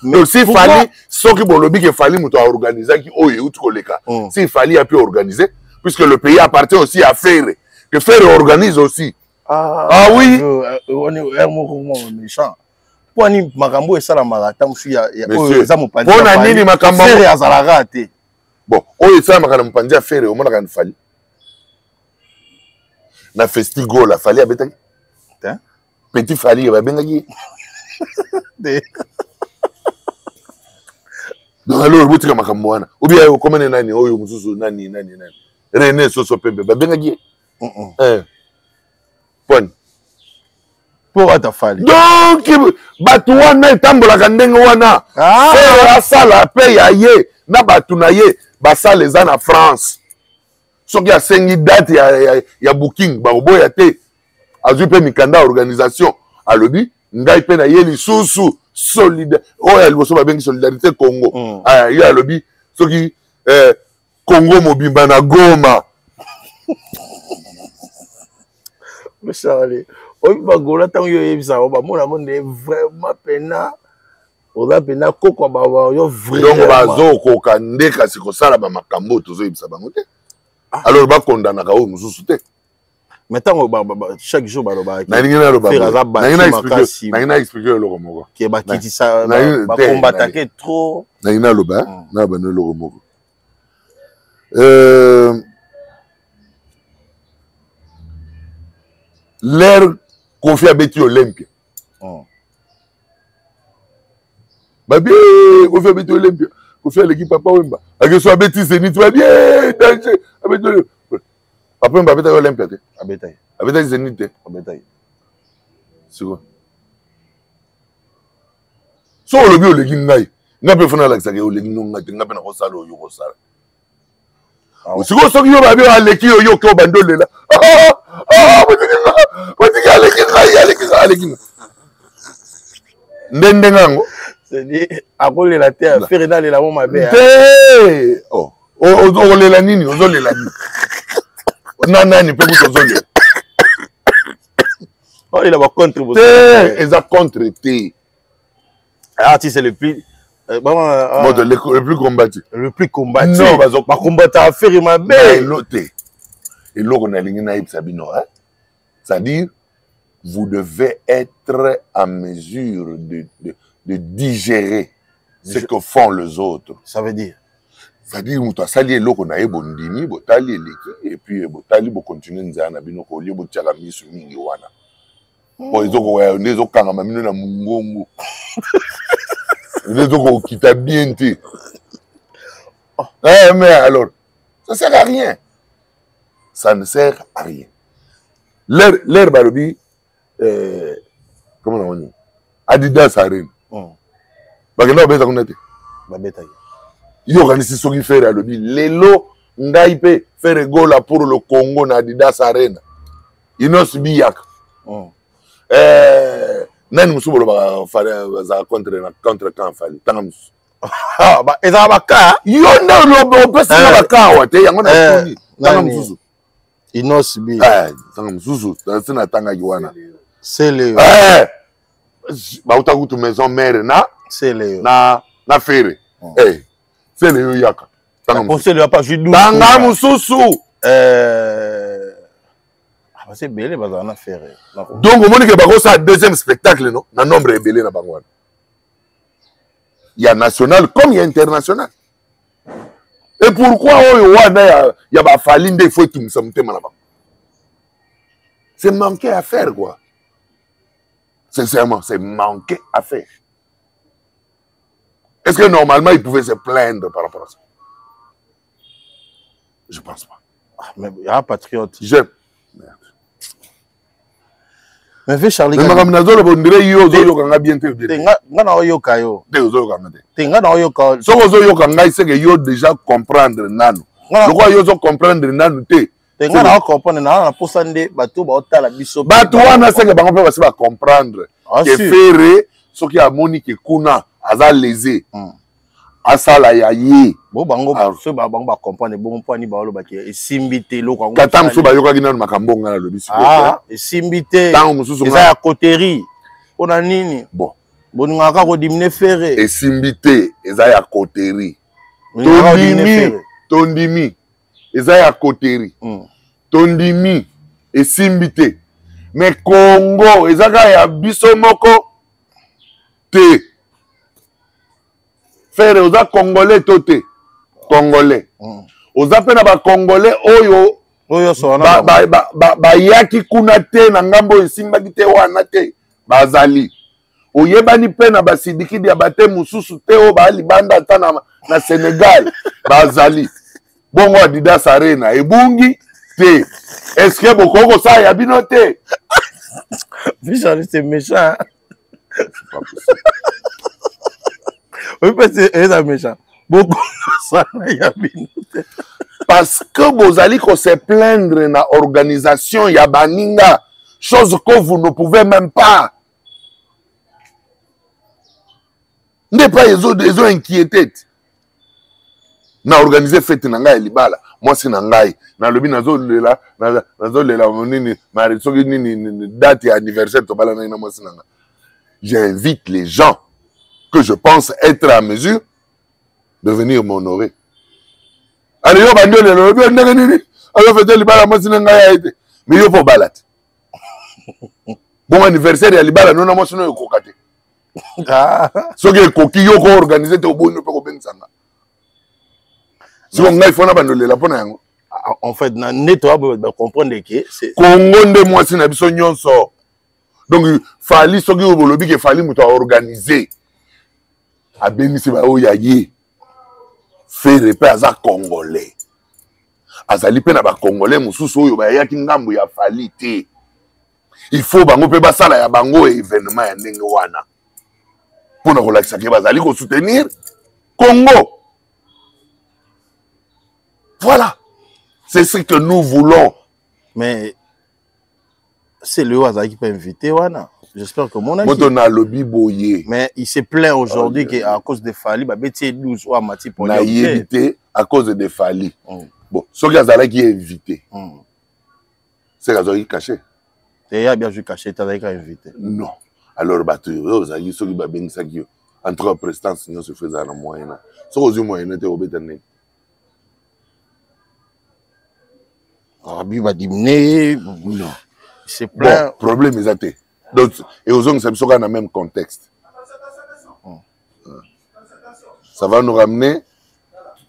Donc si Fally, soki bolobi ke Fally moto aorganisaki oyo euti koleka, si Fally a pu organiser, puisque le pays appartient aussi à Ferre, que Ferre organise aussi. Ah oui. Moko méchant. Mpo nini makambo esalamaka ata mosusu oyo eza mopanzi? Mpo na nini makambo Ferre azalaka te? Bon, oyo esalamaka na mopanzi ya Ferre, omonaka na Fally na festigola, Fally abetaki? Petit Fally babengaki ye. Donc alors botika makambo wana. Ou bien okomene nani oyo mosusu nani nani nani. René Soso Pembe babengaki ye. Eh. Poni. Mpo ata Fally. Donc bato wana etambolaka ndenge wana. Ah. Ferre asala pe ya ye na bato na ye basala eza na France. Soki asengi date ya booking bakoboya te. Azwi mpe mikanda ya organisation alobi ngai mpe na ye lisusu solide oyo ya liboso babengi solidarité Congo. Ah, ye alobi soki Congo mobimba na Goma. Charlie, oyebi bagola ntango yo oyebisa yango bamona yango nde vraiment pena oza pena koko ba yo vraiment. Donc bazokoka nde kasi kosala ba makambo oyo tozoyebisa bango te. Alors bakondanaka oyo mosusu te. Mais ntango chaque jour balobaka nalingi naloba nalingi na expliquer eloko moko ke bakitisa bakombatake trop. Nalingi naloba naloba na eloko moko. L'air Koffi abeti Olympia. Babi Koffi abeti Olympia. Koffi aleki Papa Wemba. Akeso abeti Zenith babi danger abeti Olympia. Papa Wemba abetaki Olympia te. Abetaki. Abetaki Zenith te. Abetaki. Siko. So olobi oleki ngai. Nga mpe fona alakisaka oleki no ngai te nga mpe nakosala oyo okosala. Sikoyo soki yo babi aleki yo yo ke obandi olela. Botiki aleki ngai aleki ngai aleki ngai. Nde ndenge yango. C'est-à-dire akolela te Ferre nalela mo mabe. Te. Oh. Okolela nini? Ozolela nini? Na nani mpe kutu ozolela? Olela ba contre te, eza contre te. Artiste le plus moto le plus combattu. Le plus combattu. Non, bazo ba combattre Ferre mabe. Elo te. Eloko nalingi nayebisa bino, hein? C'est-à-dire vous devez être à mesure de digérer ce que font les autres. Ça veut dire? C'est-à-dire moto asali eloko na ye bondimi, botali eleki, et puis botali bocontinue nzela na bino kolie botiaka misu mingi wana. Po ezokoya nde ezokangama bino na mongongo. Nde ezokokita bien te. Eh, mais alors, ça sert à rien. Ça ne sert à rien. L'air balobi, comment on dit? Adidas Arena. Bakenda babeta kuna te. Babetaki. Yo okanisi soki Ferre alobi lelo ngai mpe Ferre Gola pour le Congo na Adidas Arena. Inos Biyaka. Nani mosusu bolobaka Fally azala contre na contre camp Fally tanga mosusu. Ezala baka. Yo nde oloba opesi nga baka awa te yango na tuni tanga mosusu. Inos B. Tanga mosusu nasi natangaki wana. Sele. Bauta kutu maison mère na Sele. Na Ferre. Sele yo yaka. Tanga mosusu. Sele apa judu. Tanga mosusu. Parce que ebele bazala na Ferre. Donc omoni ke bakosala deuxième spectacle non na nombre ebele na bango wana. Ya national comme ya international. Et pourquoi oyo wana ya ba Fally nde il faut etumisa motema na bango? C'est manquer à faire quoi. Sincèrement, c'est manquer à faire. Est-ce que normalement il pouvait se plaindre par rapport à ça? Je pense pas. Ah, mais il y a un patriote. J'aime. Merde. Mais vieux Charlie. Mais makambo nazoloba ondire yo ozoyoka nga bien te. Te nga na oyoka yo. Te ozoyoka nga te. Te nga na oyoka. Soki ozoyoka ngai c'est que yo déjà comprendre nanu. Lokola yo ozo comprendre nanu te. Te nga na comprendre na na posa nde bato baotala biso. Bato wana c'est que bango mpe basi ba comprendre. Que Ferre soki amoni ke kuna aza lésé. Asala ya ye. Bo bango so ba bango ba comprendre bongo mpo ani ba loba ke esimbi te eloko yango. Kata mosusu bayokaki nanu makambo nga nalobi sikoyo. Ah, esimbi te. Tango mosusu eza ya coterie. Pona nini? Bon. Bolingaka kaka kodimine Ferre. Esimbi te, eza ya coterie. Tondimi, tondimi. Eza ya coterie. Tondimi, esimbi te. Mais Congo eza kaka ya biso moko te. Ferre oza congolais to te? Congolais. Oza pe na ba congolais oyo oyo so wana bayaki kuna te na ngambo oyo esimbaki te wana te. Bazali. Oyebani mpe na basidikidi ya bate mosusu te oyo baa libanda ata na Senegal. Bazali. Bongo Adidas Arena ebungi te. Est-ce que bokoki kosala ya bino te? Charlie, c'est méchant. Oui, parce que c'est méchant. Beaucoup kosala ya bino te. Parce que bozali ko se plaindre na organisation ya baninga, chose que vous ne pouvez même pas. Nde pa ezo inquiéter te. Na organiser fête na ngai ya libala, mwasi na ngai nalobi nazolela, nazolela nini mari soki nini date ya anniversaire tobalanaki na mwasi na ngai. J'invite les gens que je pense être à mesure de venir m'honorer. Allez, yo bandi olelo, yo ndenge nini? Azo fête libala mwasi na ngai ya ete. Mais yo po bala te. Bon anniversaire ya libala nona mwasi no ekoka te. Soki ekoki yo ko organiser te oboni pe kobengisa nga. Siko ngai fona bandolela pona yango. En fait, na nde to ba comprendre que c'est Congo nde mwasi na biso nyonso. Donc Fally soki bolobi ke Fally moto a organiser abengisi ba oyo ya ye. Ferre pe aza congolais. Azali pe na ba congolais mosusu oyo bayaki ngambo ya Fally te. Il faut bango pe basala ya bango événement ya ndenge wana mpona kolakisa ke bazali ko soutenir Congo. Voilà, c'est ce que nous voulons. Mais c'est le azalaki pas invité wana. J'espère que mon moto na lobi boye. Mais il se plaint aujourd'hui que à cause de Fally ba beti 12 oyo amati podium. Na yebi te à cause de Fally. Bon, soki azalaki invité. C'est azalaki caché. Et ya bien joué caché, azalaki invité. Non. Alors bato oyo ozalaki soki babengisaki yo en tout cas prestance nyonso faut ezala na moyen na. Soki ozwi moyen te obeta ndenge. Rabi va diminuer. Non. C'est plein. Bon, problème eza te. Donc, et aux hommes, ça dans le même contexte. Ça va nous ramener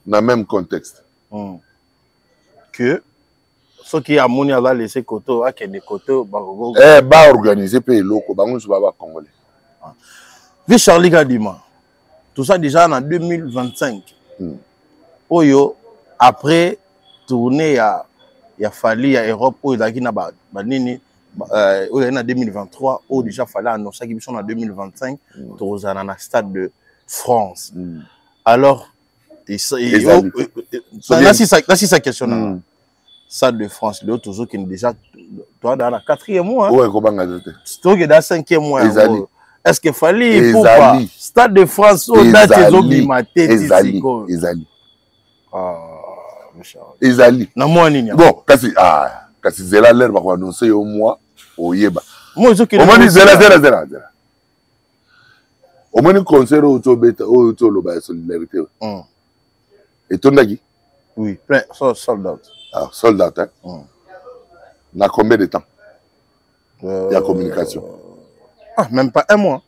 dans le même contexte. Que ce qui a moni a laissé koto, a kende koto, ba Eh, ba organiser pe eloko, bango nso ba ba congolais. Vieux Charlie Kadima. Tout ça déjà en 2025. Oyo après tournée ya Fally ya Europe oyo ezalaki na ba nini, oyo ezalaki na 2023, oyo déjà Fally annoncaki biso na 2025, tozala na Stade de France. Alors, et ça, et Ezali. oh, et, et, Soki na sisa, na sisa question na. Stade de France, lelo tozokende déjà, toa dans la 4e mois, hein. Ouais, kobanga te. Tozokende dans 5e mois, Ezali. yango. Est-ce que Fally Ezali. Ipupa, Stade de France, oyo date Ezali. ezobima te, ti Ezali. sikoyo. Ezali. Ah, Michel. Ezali. Na mwa nini yango? Bon, kasi, ah, kasi zela l'air bako annoncer yo mwa oyeba. Moi, ezokende Omoni na zela, mosika. zela, zela, zela. Omoni concert oyo tobeta, oyo toloba ya solidarité. Etondaki? Oui, plein, sold out. Ah, sold out, hein? Na combien de temps? Ya communication. Ah, même pas un mois.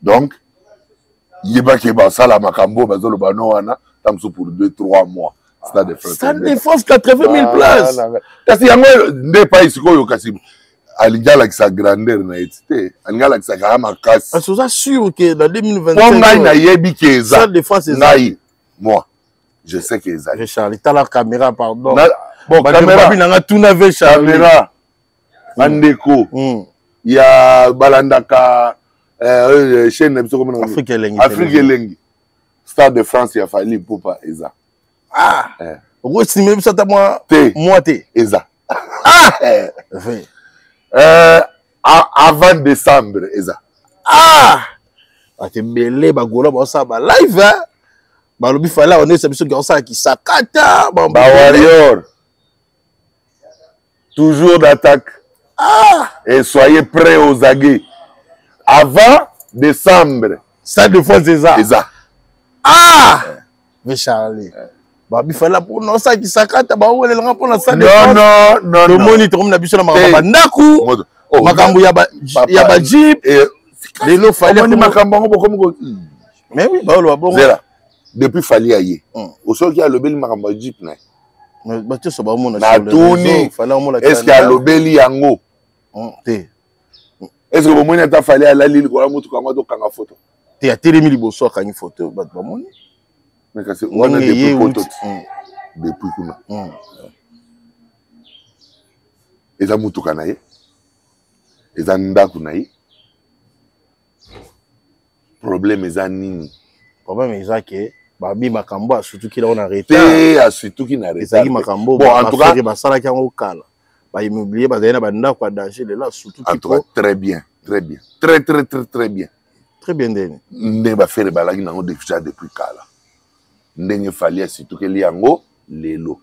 Donc, yebaki basala makambo bazoloba no wana tamso pour 2 3 mois. Stade de France. Stade de France 80 000 places. Ah, kasi yango nde epai sikoyo kasi alingi alakisa grandeur na ye te, alingi alakisa kaka makasi. Parce que oza sûr que na 2025 Po ngai nayebi ke eza. Stade de France eza. Ngai, moi, je sais que ezali. Charlie, tala caméra, pardon. Na, bon, Ba caméra. Babi nanga tuna ve Charlie. Caméra. Bandeko. Ya balandaka, chaîne na biso komona. Afrique Elengi. Afrique Elengi. Stade de France ya Fally Ipupa eza. Ah. Okosimela biso ata mwa Te. mwa te. Eza. Ah. Ve. Avant décembre eza. Ah. Ate belé ba gola ba sa ba live, hein. Balobi Fally on est biso ki sa ki sakata, ba Ba warrior. Toujours d'attaque. Ah. Et soyez prêts aux aguets. Avant décembre. Stade de France eza. Eza. Ah. Mais Charlie. Ba bifala pour non ça qui sakata ba wele nga pour na stade de Non, France. non, non, Le non. monitor na biso na makambo Hey. ba ndaku. Moto. Oh, makambo ya ba papa. ya ba jeep. Et Lelo Fally Omoni akomo- makambo yango bokomi ko- Mais oui, ba wolo ba bongo. Zela. Depuis Fally aye. Osoki alobeli makambo ya jeep na ye. Mais ba tioso ba mona Na sur les tuni. réseaux, Fally amona Est-ce kanda. que alobeli yango? Te. Est ce que bomoni ata Fally alali likolo ya motuka yango azokanga foto? Te, atelemi liboso akangi foto, bato bamoni. Mais kasi wana depuis poto ti depuis kuna eza motuka na ye, eza ndako na ye. Problème eza nini? Problème eza ke babi makambo asutuki nango na retard. Te, asutuki na retard. Ezalaki makambo bon, en tout cas basalaki yango kala, baimmobilier bazali na bandako ya danger, lelo asutuki. En tout cas très bien, très bien, très très très très bien. Très bien ndeni ndenge bafere balaki nango déjà depuis kala, ndenge Fally asitukeli yango lelo,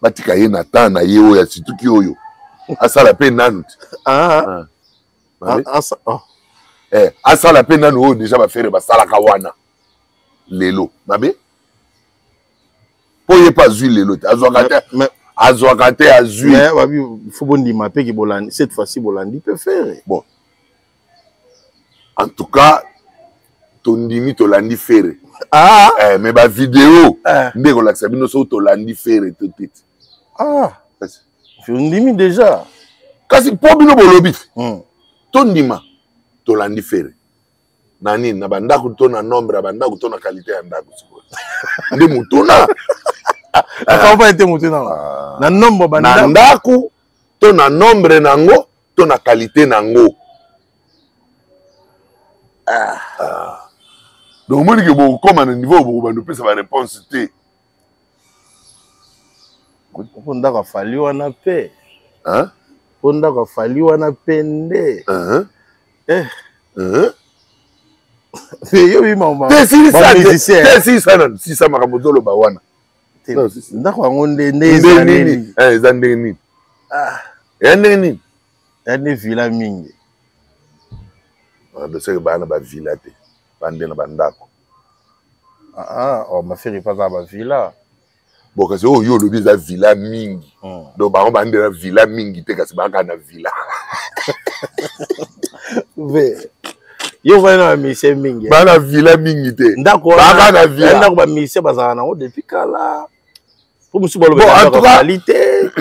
batika ye na temps na ye oyo asituki oyo asala mpe nanu te. Ah. Ah, oh. Eh, asala mpe nanu oyo deja bafere basalaka wana lelo mabe, mpo ye mpe azwi lelo te, azwaka te, azwaka te, azwi. Fo bondima mpe ke bolandi cette fois-ci, bolandi mpe Ferre. Bon, en tout cas tondimi tolandi Ferre. Ah. Eh, mais bavideo eh. nde ekolakisa bino soki tolandi Ferre to te. Ah. Ondimi déjà. Kasi mpo bino bolobi tondima tolandi Ferre na nini, na bandako to na nombre ya bandako to na qualité ya ndako? Sikoyo nde motuna. Akampa ete motuna na nombre na ndako to na nombre nango to na qualité nango. Ah. Ah. Donc omoni ke bokokóma na niveau bokobanda opesa baréponse te. Mpo ndako afali wana mpe, mpo ndako afali wana mpe nde eh. Yo te, silisa nanu, silisa makambo ozoloba wana. Ndako yango nde nde eza nini? Eza ndenge nini? Eya ndenge nini? Ya nde villa mingi. Doseke baya na bavilla te, bande na bandako. Ah, oh, mafiri mpe aza bavilla. Bon, kasi oyo yo olobi eza villa mingi, donc bango bande na villa mingi te, kasi bayaka na villa. Yo ovandi na bamusicien mingi. Baa na villa mingi te. Ndako baka na villa, ndako bamusicien bazalaka nango depuis kala, po mosusu balobakali te.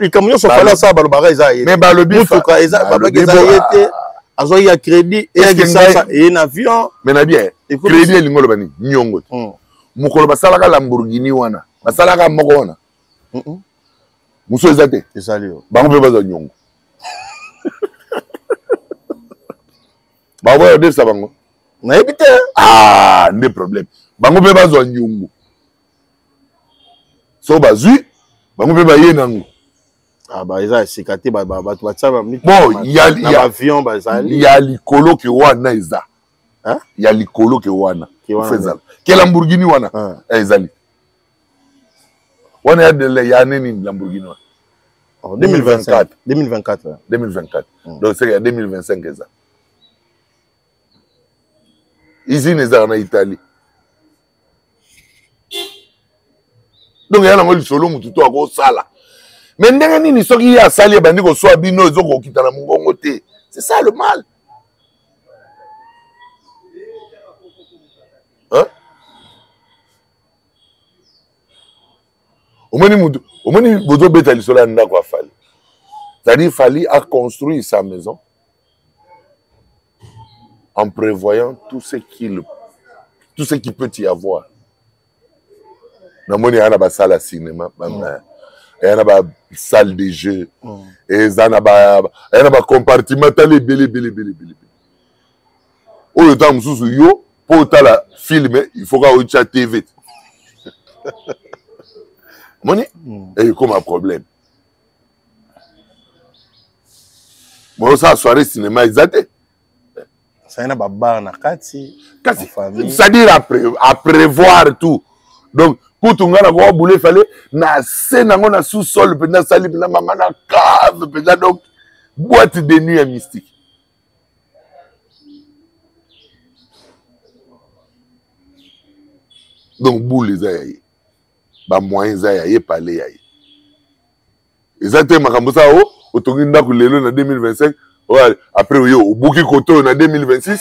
Likambo nyonso Fally asala, balobaka eza ye. Mais balobi motuka eza, balobaki eza ye te, azwaki ya crédit, eyakisasa eye na avion. Mais na bien, crédit elingi oloba nini? Niongo te. Mokolo basalaka Lamborghini wana, basalaka moko wana, mosusu eza te. Ezali yo. Bango mpe bazwa niongo, bango odefisa bango. Nayebi te. Ah, nde problème, bango mpe bazwa niongo, so bazwi, bango mpe baye nango. Ah, ba eza sika te, bato batia bon na avion bazali. Ya likolo ke wana eza ya likolo ke wana ezala ke Lamborghini wana ezali wana ya ya nini, Lamborghini wana? 2024. 2024. 2024, donc seke ya 2025 eza usine ezalaka na Italie. Donc ya nango lisolo, motu to akosala, mais ndenge nini soki ye asali ebandi koswa bino, ezokokita na mongongo te? C'est ça le mal, hein? Omoni mutu, omoni bozobeta lisolo ya ndako ya Fally, c'est-à-dire Fally a construit sa maison en prévoyant tout ce qui peut y avoir. Namoni aya na basalle ya cinéma, aya na basalle de jeu, eza na aya na bacompartiment, tala ebele ebele ebele ebele oyo. Ntango mosusu yo mpo otala film, il faut kaka otya TV. Omoni, ekoma problème. Boyosala soirée cinéma eza te. Asali na babar na kati. Kasi c'est-à-dire à prévoir tout. Donc kutu ngai nakoka bule fale na se nango na sous sol mpenza, asali mpenza mama na cave mpenza, donc boîte de nuit ya mystique. Donc boule eza ya ye, bamoyen eza ya ye, pale ya ye eza te. Makambo sa o otongi ndako lelo na 2025, après oye obuki koto oyo na 2026,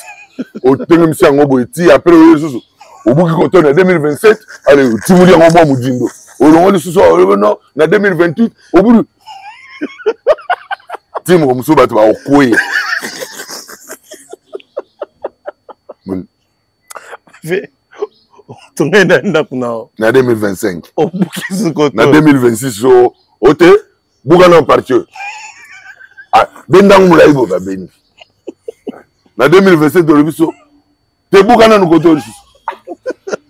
otengemisi yango boye ti après oye lisusu obuki koto oyo na 2027, ale otimoli yango mwa modindo, olongo lisusu no na 2028, obuli ti moko mosusu bato bakokweya. Otongai na ndako na yo. Na 2025. Obuki sikoto. Na 2026 o ote buka na parti oyo. Ah, bendango molai boye babendi. Na 2027 tolobi so te buka nanu kote oyo lisusu.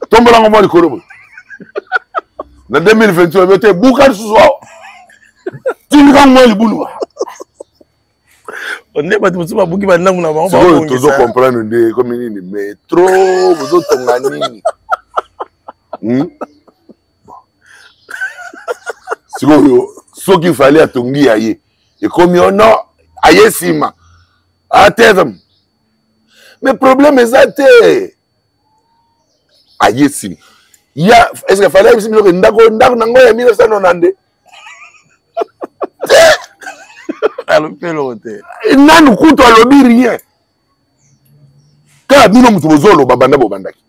Tombolango mwa likolo boye. Na 2028 olobi te buka lisusu awa. Tindika mwa libulu. Nde bato mosusu babuki bandambo na bango. Sikoyo tozo comprendre nde ekomi nini metro bozotonga nini? Sikoyo soki Fally atongi ya ye ekomi ono aye nsima ateve, mais problème eza te aye nsima ya est ce que Fally ayebisi biloko ndako ndako nango ya 1992 te? Alobi eloko te. Nanu kutu alobi rien, kaka bino moto bozoloba banda bobandaki.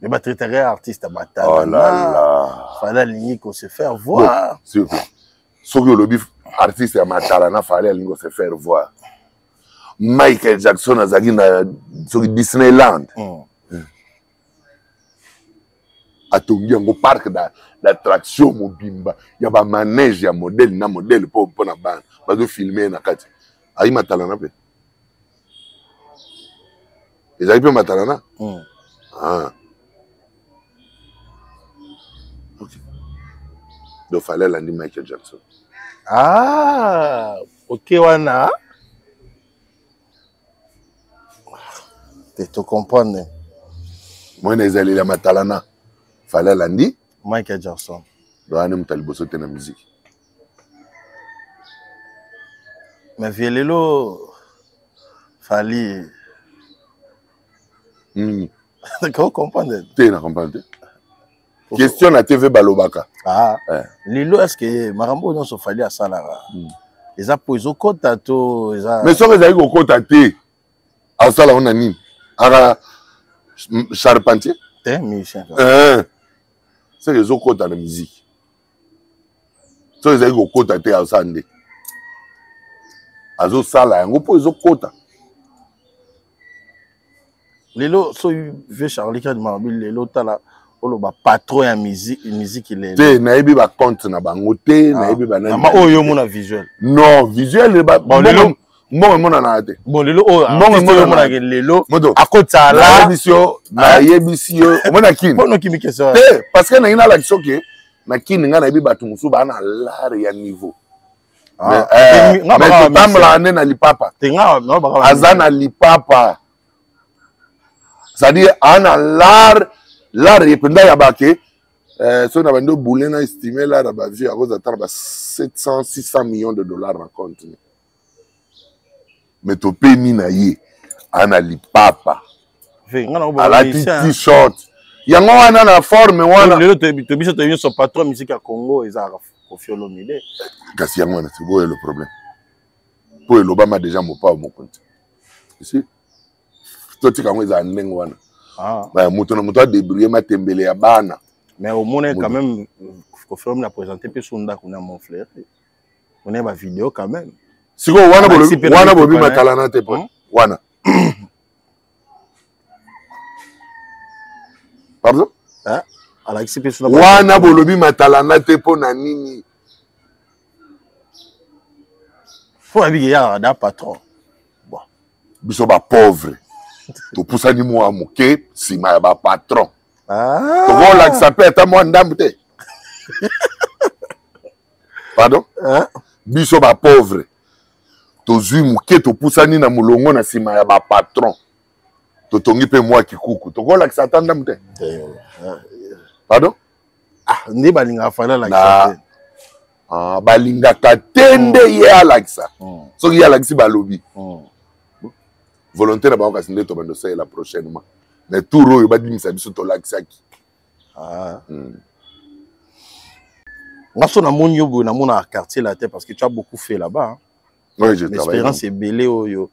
Mais batraitaka artiste matalana, Fally alingi ko se faire voir. Soki olobi artiste ya matala na Fally alingi ko se faire voir, Michael Jackson azalaki na soki Disneyland, atongi yango parc d'attraction mobimba ya bamanège ya modèle na modèle mpo na bana bazofilme ye na kati. Ayi matalana mpe ezali mpe matalana. Ah. Ok, donc Fally alandi Michael Jackson. Ah, ok, wana te tocomprendre. Moi na ezaleli ya matalana, Fally alandi Michael Jackson. Donc wana moto ya liboso te na musique. Mais vie lelo Fally comprendre. Te, na comprendre te. Question na TV balobaka. Ah. Eh. Lelo est ce que makambo oyo nyonso Fally asalaka eza po ezokɔta to eza? Mais soki ezali kokɔta te, asala ngo na nini? Aka charpentier? Te, musicien. Eh. Soki ezokɔta na musique, soki ezali kokɔta te, asala nde azosala yango mpo ezokɔta. Lelo so vieux Charlie Kadima abi lelo tala oloba patron ya musique lelo. Te, nayebi bacompte na bango te, nayebi banani. Mama oyo omona visuel. Non, visuel mbongo emonanaka te. Bon, lelo oyo mbongo emonanaka lelo akotisa la. Nayebisi yo, nayebisi yo, omona kini mpono kimi question te, parce que nangi nalakisa oke na kini ngai nayebi bato mosusu baa na lare ya niveau, mais totambolaka nde na lipapa. Aza na lipapa, c'est-à-dire aa na lare, lare mpenza ya bake. Soki na bandi obule na estime lare ya bavie, akozala ata na ba 700 600 millions de dollars na compte. Mais topemi na ye aa na lipapa, alati t-shirt yango wana na forme wana. Lelo biso toyebi nyonso patron musique ya Congo ezalaka Koffi Olomide. Kasi yango wana sikoyo le problème, mpo elobama déjà mopao mokonzi esi totika yango ezala ndenge wana. Moto na moto adébrouille matembele ya bana. Mais omona quand même Koffi Olomide a présenté mpe so ndako na Montfleury, on a bavidéo quand même. Sikoyo wana wana bobi matalana te po wana, pardon. Alakisi mpe so. Wana bolobi matalana te mpo na nini? Mpo abiki yaka da patron. Bon, biso bapauvre topusani mwa moke nsima ya bapatron, tokolakisa mpe ata mwa ndambu te, pardon. Biso bapauvre tozwi moke, topusani na molongo na nsima ya bapatron, totongi mpe mwa kikuku, tokolakisa ata ndambu te, pardon. Nde balingaka Fally alakisa te. Ah, balingaka te nde ye alakisa. Soki ye alakisi, balobi volonté na bango. Kasi nde tobanda osalela prochainement mais tour oyo badimisa biso tolakisaki. Nga so namoni yo boye, namonaka Quartier Latin parce que tu as beaucoup fait là-bas, hein. Oui, je expérience ebele oyo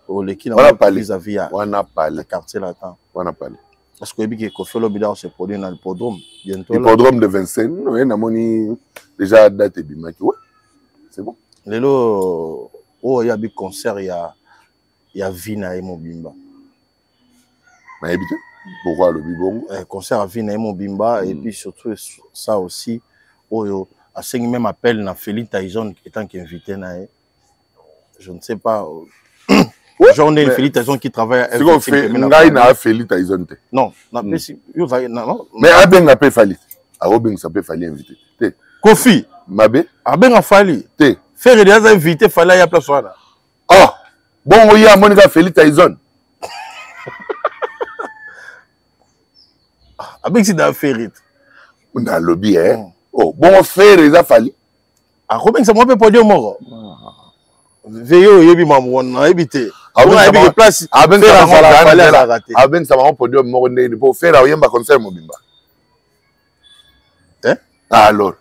oleki na vis-à-vis ya wana pale Quartier Latin. Wana pale. Parce que oyebi ke Koffi Olomide se produit na l'hippodrome bientôt. Hippodrome de Vincennes, oui, namoni déjà date ebimaki, ouais, c'est bon. Lelo oyo oyabi concert ya vie na ye mobimba. Nayebi te pourquoi alobi bongo. Eh, concert ya vie na ye mobimba. Et puis surtout ça aussi, oyo asengi même appel na Félix Tyson étant qu'invité na ye, je ne sais pas. Genre ndenge Félix Tyson qui travaille à ngai na Félix Tyson te. Non, napesi yo ozali non. Mais abenga mpe Fally, akobengisa mpe Fally invité te. Kofi mabe. Abenga Fally te. Ferre aza invité, Fally aya place wana. Ah bongo ye amoni kaka Félix Tyson. Abengisi da Ferre te. Nalobi e oh, bongo Ferre eza Fally. Akobengisa mwa mpe podium moko veye, oyebi mambo wana, nayebi te. Ayebi ke place azalaka te. Abengisa bango podium moko ndenge mpo Ferre aoyemba concert mobimba. Alors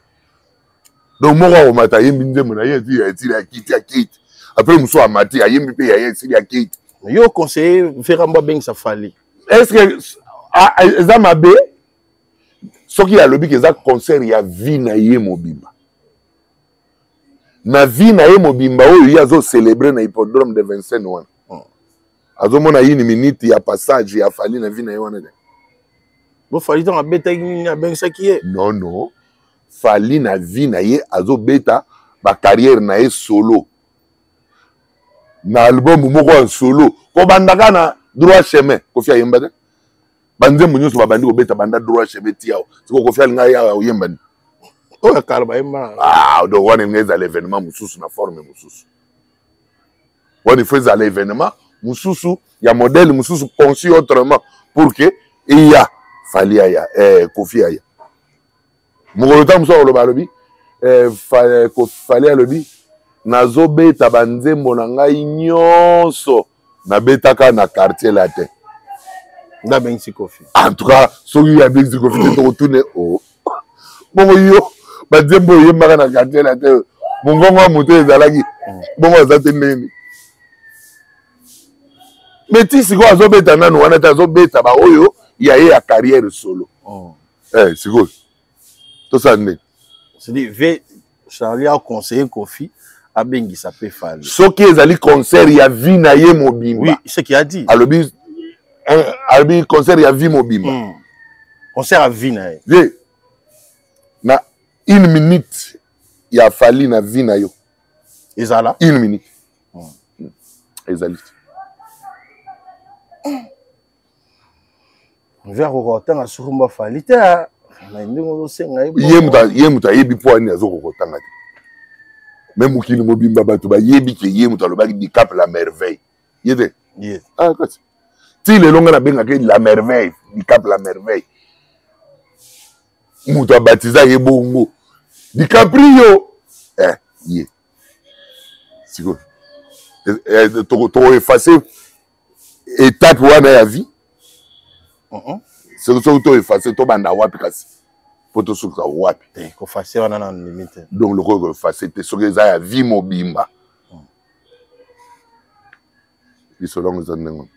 donc moko akomata, ayembi nzembo na ye, esili, esili, akiti, akiti, après mosusu amati, ayembi mpe ya ye, esili, akiti. Yo conseiller Ferre mbo abengisa Fally. Est ce que eza mabe soki alobi ke eza concert ya vie na ye mobimba? Na vie na ye mobimba oyo ye azocélébrer na hippodrome de Vincennes wana, azomona une minute ya passage ya Fally na vie na ye wana te. Bo Fally ntango abetaki nini, abengisaki ye? Non, non, Fally na vie na ye azobeta bacarrière na ye solo, na album moko ya solo, kobandaka na Droit Chemin. Kofi ayemba te. Banzembo nyonso babandi kobeta banda Droit Chemin ti awa. Siko Kofi alinga ye awa oyemba nini? Oyo kala bayemba. Ah, donc wana elinga ezala événement mosusu na forme mosusu. Wana il faut ezala événement mosusu ya modèle mosusu, conçu autrement, pour que eya Fally aya, Kofi aya. Mokolo ntango mosusu akoloba, alobi Fally alobi: "Nazobeta banzembo na ngai nyonso nabetaka na Quartier Latin." Nde abengisi Kofi. En tout cas, soki abengisi Kofi te, tokotune o bongo yo banzembo oyembaka na Quartier Latin, mongongo ya moto ezalaki bongo aza te ndenge. Mais ti sikoyo azobeta nanu wana te, azobeta baoyo ya ye ya carrière solo. Sikoyo tosala ndenge? C'est-à-dire ve Charlie a conseillé Kofi abengisa mpe Fally. Soki ezali concert ya vie na ye mobimba. Oui, ce qu'il a dit. Alobi, alobi concert ya vie mobimba. Concert ya vie na ye. Ye na une minute ya Fally na vie na yo ezala? Une minute ezali te. Ve akoka kotanga soki mbo Fally te na ndenge ozosenga ye. Ye moto ayebi mpo ani azokoka kotanga te. Me mokili mobimba bato bayebi ke ye moto alobaki Dicap la Merveille, ye te? Ah, kasi ti lelo ngai nabengaka la Merveille, Dicap la Merveille. Moto abatiza ye bongo Dicaprio, ye sikoyo tokoeffacer étape wana ya vie? Soki soki toeffacer, tobanda wapi kasi mpo tosuka wapi? Koeffacer wana na ndimi te. Donc lokola koeffacer te, soki eza ya vie mobimba, lisolo yango eza ndenge.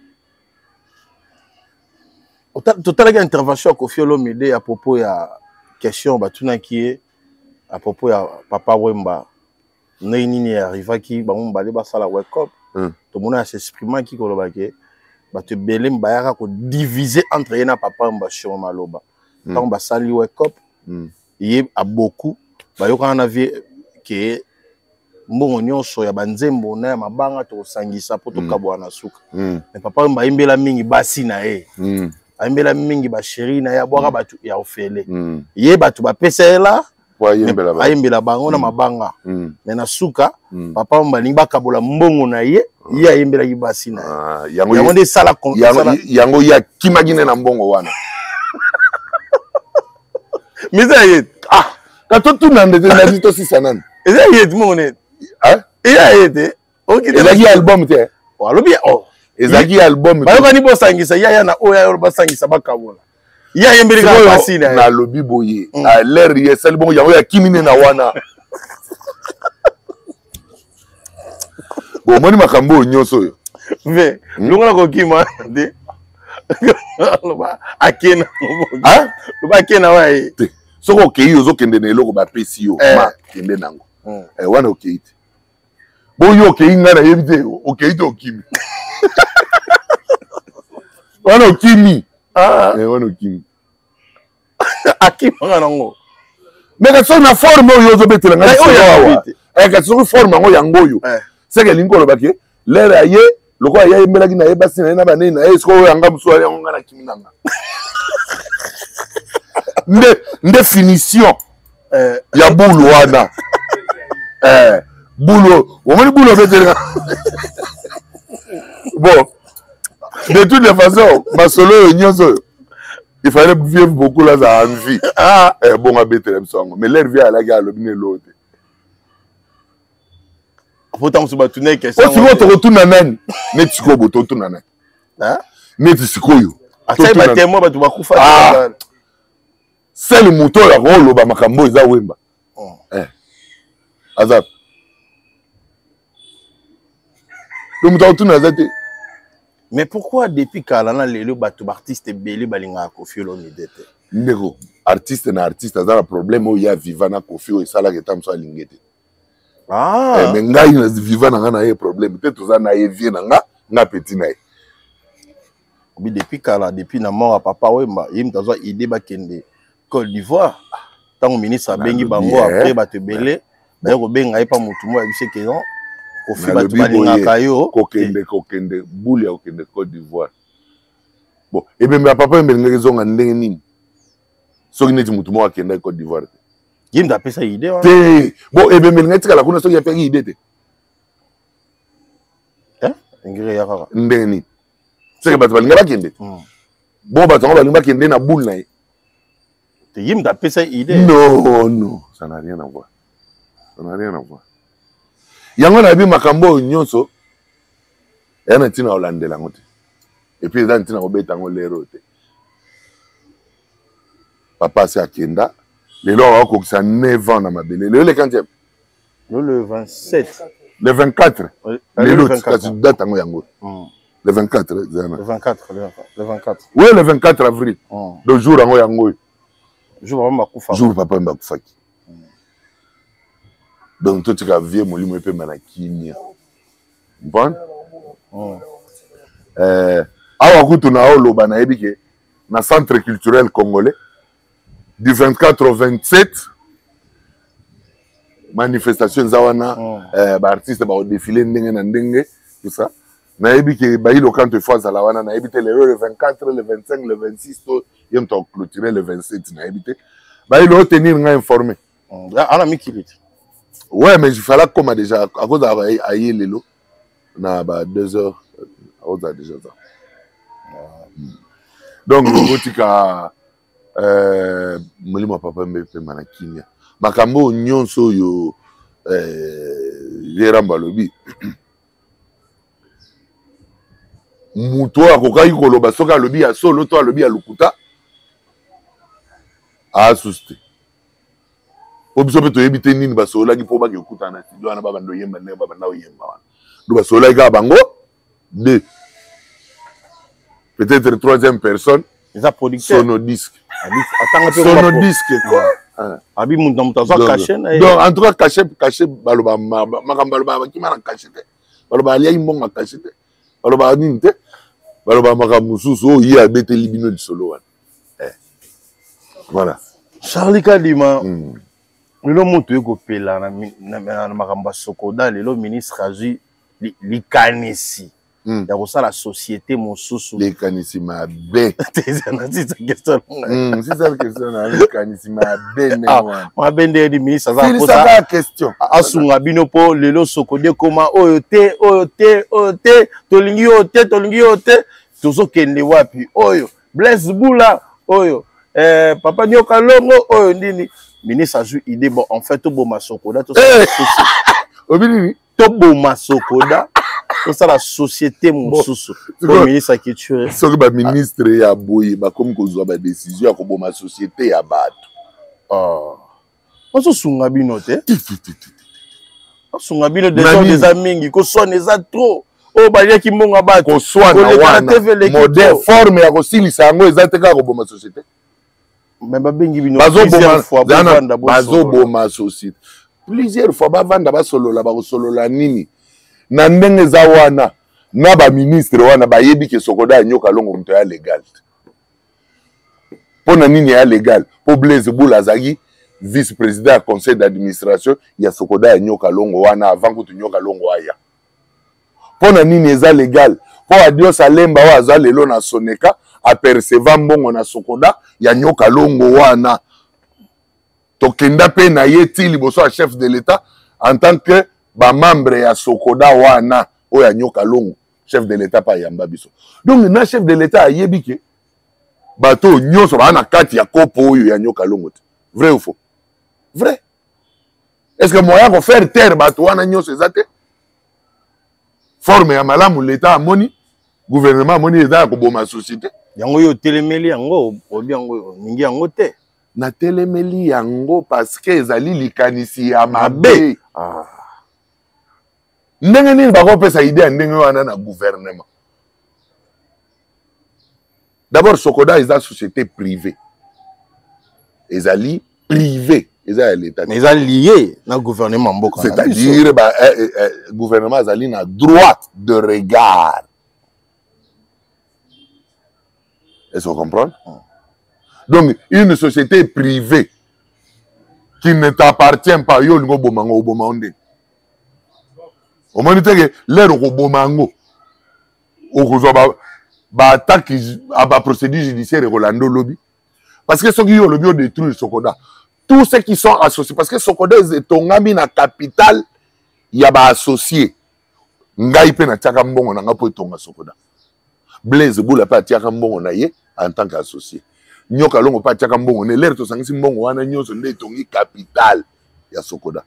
Totalaki intervention ya Kofi Olomide à propos ya question batunaki ye à propos ya Papa Wemba, ndenge nini arrivaki bango mibale basala Wake Up. Tomoni as'exprimaki koloba ke bato ebele bayaka kodiviser entre ye na Papa Wemba sur maloba. Ntango basali Wake Up, ye aboku bayokana na vie ke mbongo nyonso ya banzembo na ya mabanga tokosangisa mpo tokabwana na suka. Mais Papa Wemba ayembela mingi basi na ye, ayembela mingi bachérie na ye, abwaka bato ya ofele. Ye bato bapesa ye la ayembela bango na mabanga, mais na suka Papa Wemba alingi bakabola mbongo na ye, ye ayembelaki basi na ye. Yango nde esala. Yango ye akimaki nde na mbongo wana. Mais eza ye. Ah, ka totuna nde te, nadi tosisa nani. Eza ye te, mongo neti eza ye te. Ezalaki album te. Alobi oh. Ezalaki album. Bayokani bosangisa ya ya na oyo ayo basangisa, bakabola, ye ayembeli kaka basi na ye. Nalobi boye, alere ye esali bongo, yango yakimi nde na wana. Bon, omoni makambo oyo nyonso oyo. Mais longola kokima te, loba akena, loba akena wa ye. Te, soki okei, ozokende na eloko bapesi yo, ma kende nango wana. Okei te, boyo okei, ngai nayebi te, okei te, okimi. Wana okimi. Ah. Eh, wana okimi. Akimaka nango. Mais kasi soki na forme oyo ozobetela ngai lisolo awa, eh, kasi soki forme yango yango oyo, eh. Seke elingi koloba ke lere aye lokola ye ayembelaki na ye basi na ye na banei na ye, sikoyo oyo yanga mosusu yango ngai nakimi na nga nde nde finition eh. Ya bulu wana, eh, bulu omoni bulu obetelaka. Bon, de toutes les façons, masolo oyo nyonso oyo, il fallait vivre beaucoup là za envie. Ah, eh, bongo abetela biso yango, mais l'air vie alaki alobi na eloo te. Po ntango mosusu batuna question. Po sikoyo tokotuna nani? Neti sikoyo bo totuna nani? Neti sikoyo asali batemoin, bato bakufa. Ah. Sele moto oyo akoloba makambo oyo eza Wemba. Oh. Eh. Aza lo moto akotuna aza te. Mais pourquoi depuis kala na lelo bato baartiste ebele balingaka Koffi Olomide te? Ndeko, artiste na artiste aza na problème oyo ya viva na Koffi oyo esalaka eta mosu alingi te. Ah. Eh, mais ngai na viva na ngai na ye problème te, toza na ye vie na nga, nga petit na ye. Obi depuis kala, depuis na mort ya Papa Wemba, ye moto azwa idée bakende Côte d'Ivoire. Ntango ministre abengi bango, après bato ebele baye kobenga ye, pa motu moko ayebisi ke non, Koffi, bato balingaka yo. Kokende, kokende bule ya kokende Côte d'Ivoire, bon, ebembe ya Papa Wemba elingaki ezonga ndenge nini soki neti motu moko akendaki Côte d'Ivoire te? Ye moto apesa idée wana te. Bon, ebembe elingaki tikala kuna soki apesaki idée te? Engere ya kaka. Ndenge nini? Seke bato balingi bakende. Bon, bato yango balingi bakende na boule na ye. Te, ye moto apesa idée. Non, non, ça n'a rien à voir, ça n'a rien à voir. Yango nayebi makambo oyo nyonso eya na ntina kolandela yango te, et puis eza na ntina kobeta yango lero te. Papa asi akenda, lelo akokokisa 9 ans na mabele. Lelo le quantième? Le 27. Le 24. Lelo kasi date yango yango le 24. Le 24, le 24. Oui, le 24 avril. Le jour yango yango oyo. Jour papa bakufa. Jour papa bakufaki. Donc totika vie, molimo epema na kimia. Comprendre? Awa kutu na oloba, nayebi ke na Centre culturel congolais, du 24 au 27, manifestation eza wana. Baartiste bakodéfiler ndenge na ndenge, tout ça. Nayebi ke Bailo Kanto efo azala wana. Nayebi te lelo le 24, le 25, le 26 to ye moto aclôturer le 27, nayebi te. Bailo otenir ngai informé. Ana mikili te. Ouais, mais il fallait akoma déjà, akozala aye lelo na ba 2 heures, akozala déjà ça. Donc botika molimo ya Papa mbe pema na kimia. Makambo oyo nyonso oyo ye Rambo alobi, moto oyo akokaki koloba soki alobi ya solo to alobi ya lokuta, asusu te, po biso mpe toyebi te nini basololaki mpo bake kokutana na studio wana, babanda oyemba ndenge babanda oyemba wana. Do basololaki kaka bango deux, peut-être troisième personne. Eza producteur. Sonodisque. Atanga mpe. Sonodisque quoi. Abi moto na moto azwa cachet na ye. Donc en tout cas, cachet, cachet, baloba makambo, baloba bakima na cachet te, baloba aliaki mbongo ya cachet te, baloba nini te, baloba makambo mosusu oyo ye abeteli bino lisolo wana. Voilà. Charlie Kadima, lelo moto ekopela na makambo ya Sokoda. Lelo ministre azwi likanisi ya kosala société mosusu. Likanisi mabe. Sisa question na likanisi mabe ndenge wana. Mabe nde ministre aza aza question. Asunga bino mpo lelo Sokodi ekoma oyo te, oyo te, oyo te, tolingi oyo te, tolingi oyo te, tozokende wapi? Oyo Blaise Bula oyo, papa Nyoka Longo oyo, nini? Ministre azwi idée, bon, en fait toboma Sokoda, tosala obi nini? Toboma Sokoda, tosala société mosusu po ministre ya culture. Soki baministre ya boye bakomi kozwa badécision ya koboma société ya bato. Bazosunga bino te, basunga bino. Désordre eza mingi, koswana eza trop, oyo baliaki mbongo ya bato. Koswana wana, modèle forme ya kosilisa yango eza te kaka koboma société. Mais babengi bino. Bazoboma société plusieurs fois, bavanda basolola, bakosolola nini na ndenge eza wana? Na baministre wana bayebi ke Sokoda ya Nyoka Longo moto ya legal te. Mpo na nini ya legal? Mpo Blaise Bula azalaki vice-président ya conseil d'administration ya Sokoda ya Nyoka Longo wana avant kutu Nyoka Longo aya. Mpo na nini eza legal? Mpo Adios Alemba oyo aza lelo na Soneka aperceva mbongo na Sokoda ya Nyoka Longo wana. Tokenda mpe na ye ti liboso ya chef de l'État en tant que bamembre ya Sokoda wana oyo ya Nyoka Longo. Chef de l'État mpe ayamba biso. Donc na chef de l'État ayebi ke bato oyo nyonso baa na kati ya kopo oyo ya Nyoka Longo te. Vrai ou faux? Vrai. Est-ce que moyen ko faire taire bato wana nyonso eza te? Forme ya malamu l'État amoni, gouvernement amoni eza ya koboma société. Yango yo otelemeli yango, oyebi yango, olingi yango te. Natelemeli yango parce que ezali likanisi ya mabe. Ndenge nini bakopesa idée ya ndenge wana na gouvernement? D'abord, Sokoda eza société privée. Ezali privé, eza ya l'État. Mais eza lié na gouvernement mboka. C'est-à-dire ba gouvernement azali na droit de regard. Est-ce que vous comprenez? Donc, une société privée qui ne t'appartient pas, yo olingo boma ngo, oboma ngo ndenge. Omoni te ke l'heure okoboma ngo, okozwa ba attaque, ba procédure judiciaire ekolanda olobi. Parce que soki yo olobi odétruire Sokoda, tous ceux qui sont associés, parce que Sokoda etongami na capitale ya ba associés. Ngai pe natiaka mbongo na nga po etonga Sokoda. Blaise Bula pe atiaka mbongo na ye en tant qu'associé. Nyoka Longo pe atiaka mbongo ne, l'heure tosangisi mbongo wana nyonso nde etongi capitale ya Sokoda.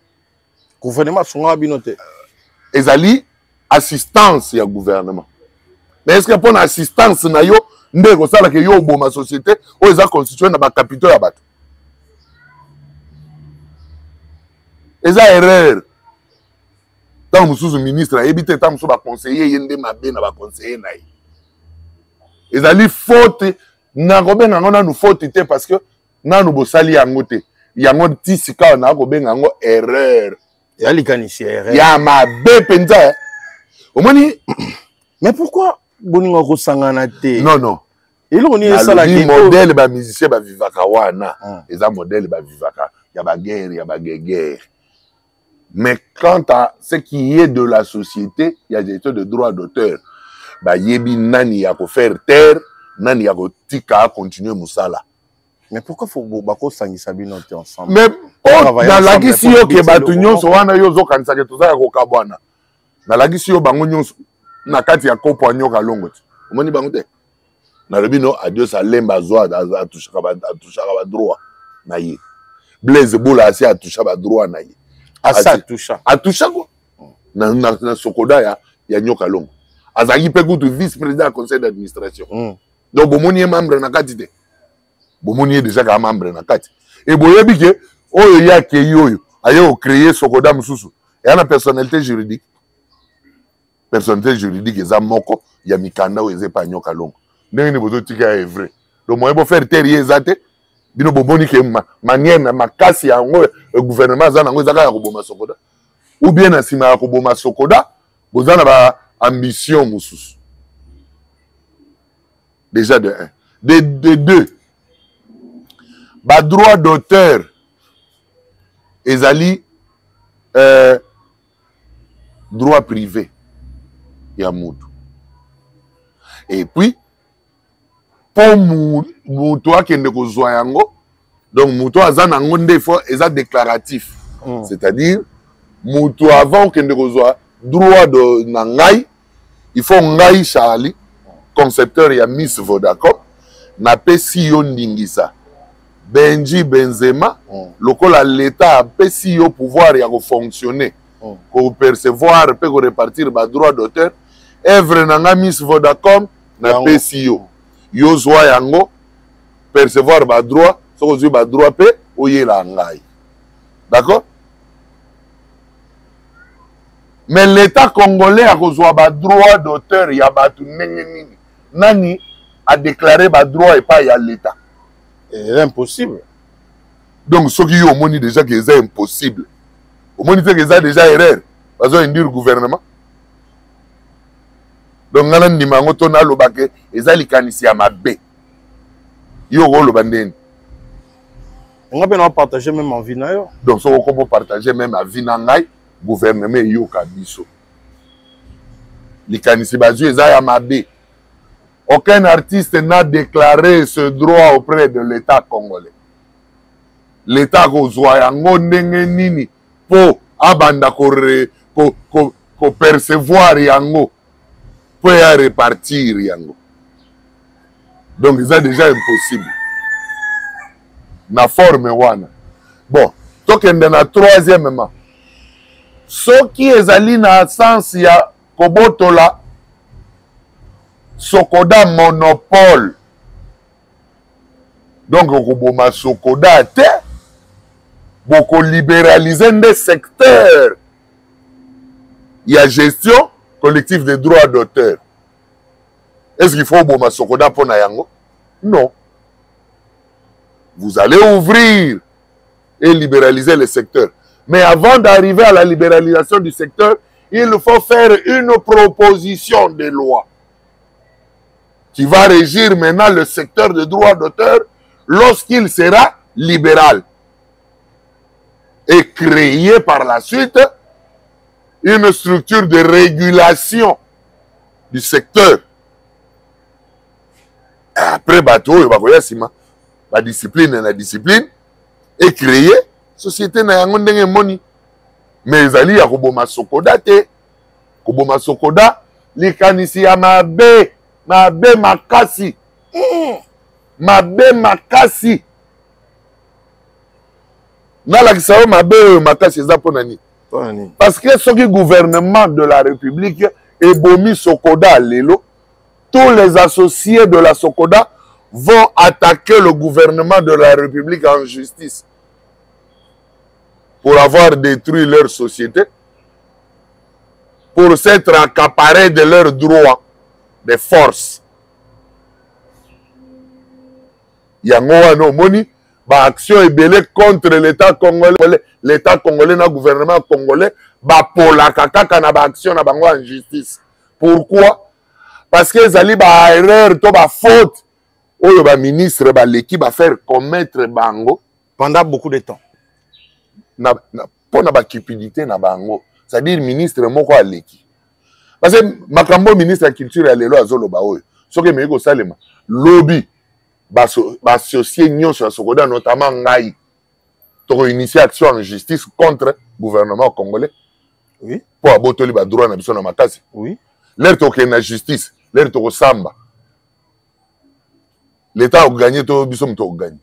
Gouvernement asungaka bino te. Ezali assistance ya gouvernement. Mais est-ce que mpona assistance na yo nde ekosalaka yo oboma société oyo eza constitué na ba capitaux ya bato? Eza erreur. Ntango mosusu ministre ayebi te, ntango mosusu baconseiller ye nde mabe na baconseiller na ye. Ezali faute, nakobenga yango nanu faute te parce que nanu bosali yango te. Yango ti sika nakobenga yango erreur. Ya likanisi ya erreur. Ya mabe mpenza. Omoni? Mais pourquoi boninga kosangana te? Non, non. Eloko nini esalaka Nalobi modèle ba musicien ba vivaka wana. Eza modèle ba vivaka ya ba guerre, ya ba guerre. Mais quant à ce qui est de la société, il y a gestion de droit d'auteur. Ba yebi nani ya ko faire taire, nani ya ko tika continuer musala. Mais pourquoi faut bako sangisa bino te ensemble? Mais Pour oh, travailler na ensemble, lakisi pour yo ke biter batu le nyonso moment. wana yo ozokanisa ke toza ya kokabwana. Nalakisi yo bango nyonso na kati ya kopo ya Nyoka Longo te. Omoni bango te? Nalobi no Adios Alemba azwa, atushaka ba, atushaka ba droit na ye. Blaise Bula asi atusha ba droit na ye. Asa Asi atusha. Atusha ko? Na Sokoda ya Nyoka Longo. Azalaki pe kutu vice-président ya conseil d'administration. Donc bomoni ye membre na kati te. Bomoni ye déjà ka membre na kati. Et boyebi ke oyo ye akei oyo aye ko créer Sokoda mosusu. Eya na personnalité juridique. Personnalité juridique eza moko ya mikanda oyo eza epai ya Nyoka Longo. Ndenge nini bozotika ya vrai? Donc moyen bo faire taire ye eza te. Bino bomoni ke manière na makasi yango gouvernement aza nango eza kaka ya koboma Sokoda. Ou bien na nsima ya koboma Sokoda, boza na ba ambition mosusu. Déjà de 1. De 2. Ba droit d'auteur ezali droit privé ya mutu. Et puis po mutu akende kozwa yango, donc mutu aza nango nde faut eza déclaratif. C'est-à-dire mutu avant okende kozwa droit de na ngai, il faut ngai Charlie, concepteur ya Miss Vodacom, napesi yo ndingisa Benji Benzema, lokola l'État apesi yo pouvoir ya kofonctionner, kopercevoir pe korepartir ba droit d'auteur, œuvre na nga Miss Vodacom napesi yo. Yo zwa yango, percevoir ba droit, soki ozwi ba droit pe oyela ngai. D'accord? Mais l'État congolais a kozwa ba droit d'auteur ya batu ndenge nini? Nani a déclaré ba droit epai ya l'État? C'est impossible. Donc soki yo omoni déjà que c'est impossible, omoni te que c'est déjà erreur, bazo induire gouvernement. Donc ngai nandima yango to naloba ke eza likanisi ya mabe, yo okoloba ndeni? Nga mpe na partage même envie na yo. Donc soki okomo partage même avis na ngai, gouvernement eyoka biso, likanisi bazwi eza ya mabe. Aucun artiste n'a déclaré ce droit auprès de l'État congolais. L'État akozwa yango ndenge nini mpo abanda kopercevoir ko, ko yango mpo ya repartir yango? Donc eza déjà impossible na forme wana. Bon, tokende na troisièmement. Soki ezali na sens ya kobotola Sokoda monopole, donc okoboma Sokoda te, bokolibéraliser nde secteur ya gestion collective des droits d'auteur. Est-ce qu'il faut oboma Sokoda mpo na yango? Non, vous allez ouvrir et libéraliser le secteur. Mais avant d'arriver à la libéralisation du secteur, il faut faire une proposition de loi qui va régir maintenant le secteur des droits d'auteur lorsqu'il sera libéral et créer par la suite une structure de régulation du secteur. Après, bato oyo bakoya nsima, badiscipline na discipline, ecréer société na yango ndenge emoni. Mais ezali ya koboma Sokoda te. Koboma Sokoda, likanisi ya mabe, mabe makasi, mabe makasi. Nalakisa yo mabe oyo makasi eza mpo na nini? Parce que soki gouvernement de la République ebomi Sokoda lelo, tous les associés de la Sokoda vont attaquer le gouvernement de la République en justice pour avoir détruit leur société, pour s'être accaparé de leurs droits de force. Yango wana omoni baaction ebele contre l'État congolais. L'État congolais na gouvernement congolais bapolaka kaka na baaction na bango en justice. Pourquoi? Parce que ezali baerreur to bafaute oyo baministre baleki bafaire commettre bango pendant beaucoup de temps. Mpo na bacupidité na bango, c'est-à-dire ministre moko aleki, parce que makambo ministre ya culture ya lelo azoloba oyo, soki emeki kosalema lobi, baassocié nyonso ya Sokoda, notamment ngai, tokoinitie action en justice contre gouvernement congolais mpo abotoli badroit na biso na makasi. L'heure tokokende na justice, l'heure tokosamba, l'État akoganye to biso moto akoganye?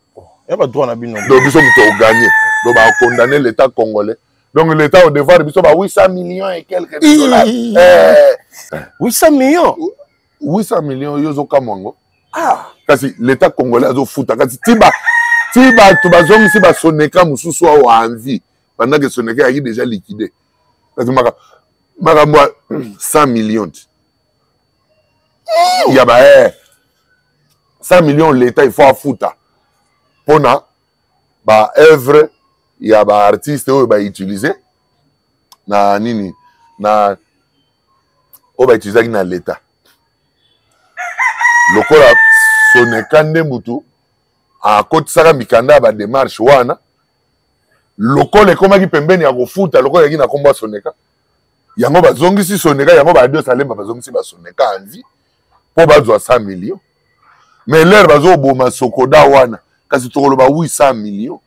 Ya badroit na bino. Donc biso moto akoganye, donc bakondamne l'État congolais. Donc l'État akodevoir biso ba 800 millions et quelques dollars. 800 millions? 800 millions, yo ozokamwa yango. Ah. Kasi l'État congolais azofuta, kasi ti ti bato bazongisi basoneka mosusu awa en vie, pendant que Soneka eyaki déjà liquidé. Kasi makambo ya 100 millions ti ya ba 100 millions, l'État il faut afuta mpona baœuvre ya baartiste oyo bautilize na nini, na oyo bautilisaki na l'État. Lokola Soneka nde mutu akotisaka mikanda ya badémarche wana, lokola ekomaki pembeni ya kofuta, lokola eyaki na nkombo ya Soneka, yango bazongisi Soneka. Yango badio Salemba bazongisi basoneka en vie mpo bazwa 100 millions. Mais l'heure bazoboma Sokoda wana, kasi tokoloba 800 millions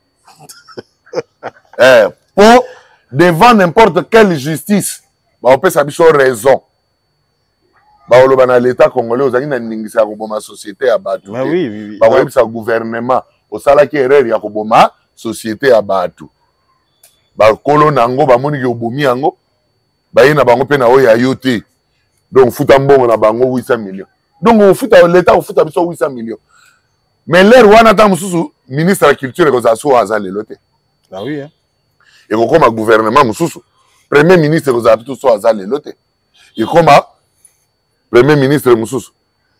po devant n'importe quelle justice baopesa biso raison. Bakoloba na l'État congolais: ozalaki na ndingisa ya koboma société ya bato te. Bakoyebisa gouvernement: osalaki erreur ya koboma société ya bato. Bakolo na yango bamoniki obomi yango, baye na bango mpe na oyo ya yo te. Donc futa mbongo na bango 800 millions. Donc ofuta, l'État ofuta biso 800 millions. Mais l'heure wana, ntango mosusu ministre ya culture ekozala so aza lelo te. Ah oui, hein? Ekokóma gouvernement mosusu, premier ministre ekozala plutôt so aza lelo te, ekóma premier ministre mosusu.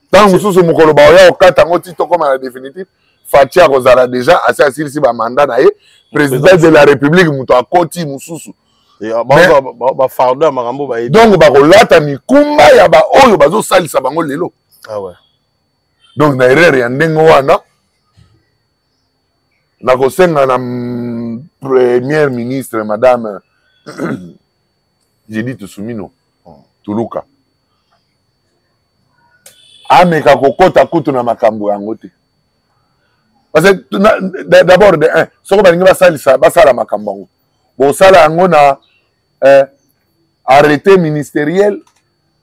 Ntango mosusu mokolo baoya kokata yango ti tokóma na définitive, Fatshi akozala déjà asi asilisi bamandat na ye, président de la République moto akoti mosusu. Bafardeau ya makambo bayebi. Donc bakolata mikumba ya baoyo bazosalisa bango lelo. Ah ouais. Donc na erreur ya ndenge wana, nakosenga na première ministre, madame Judith Suminwa Tuluka, ameka kokɔta kutu na makambo yango te, parce que d'abord de un, soki balingi basalisa, basala makambo yango, bosala yango na arrêté ministériel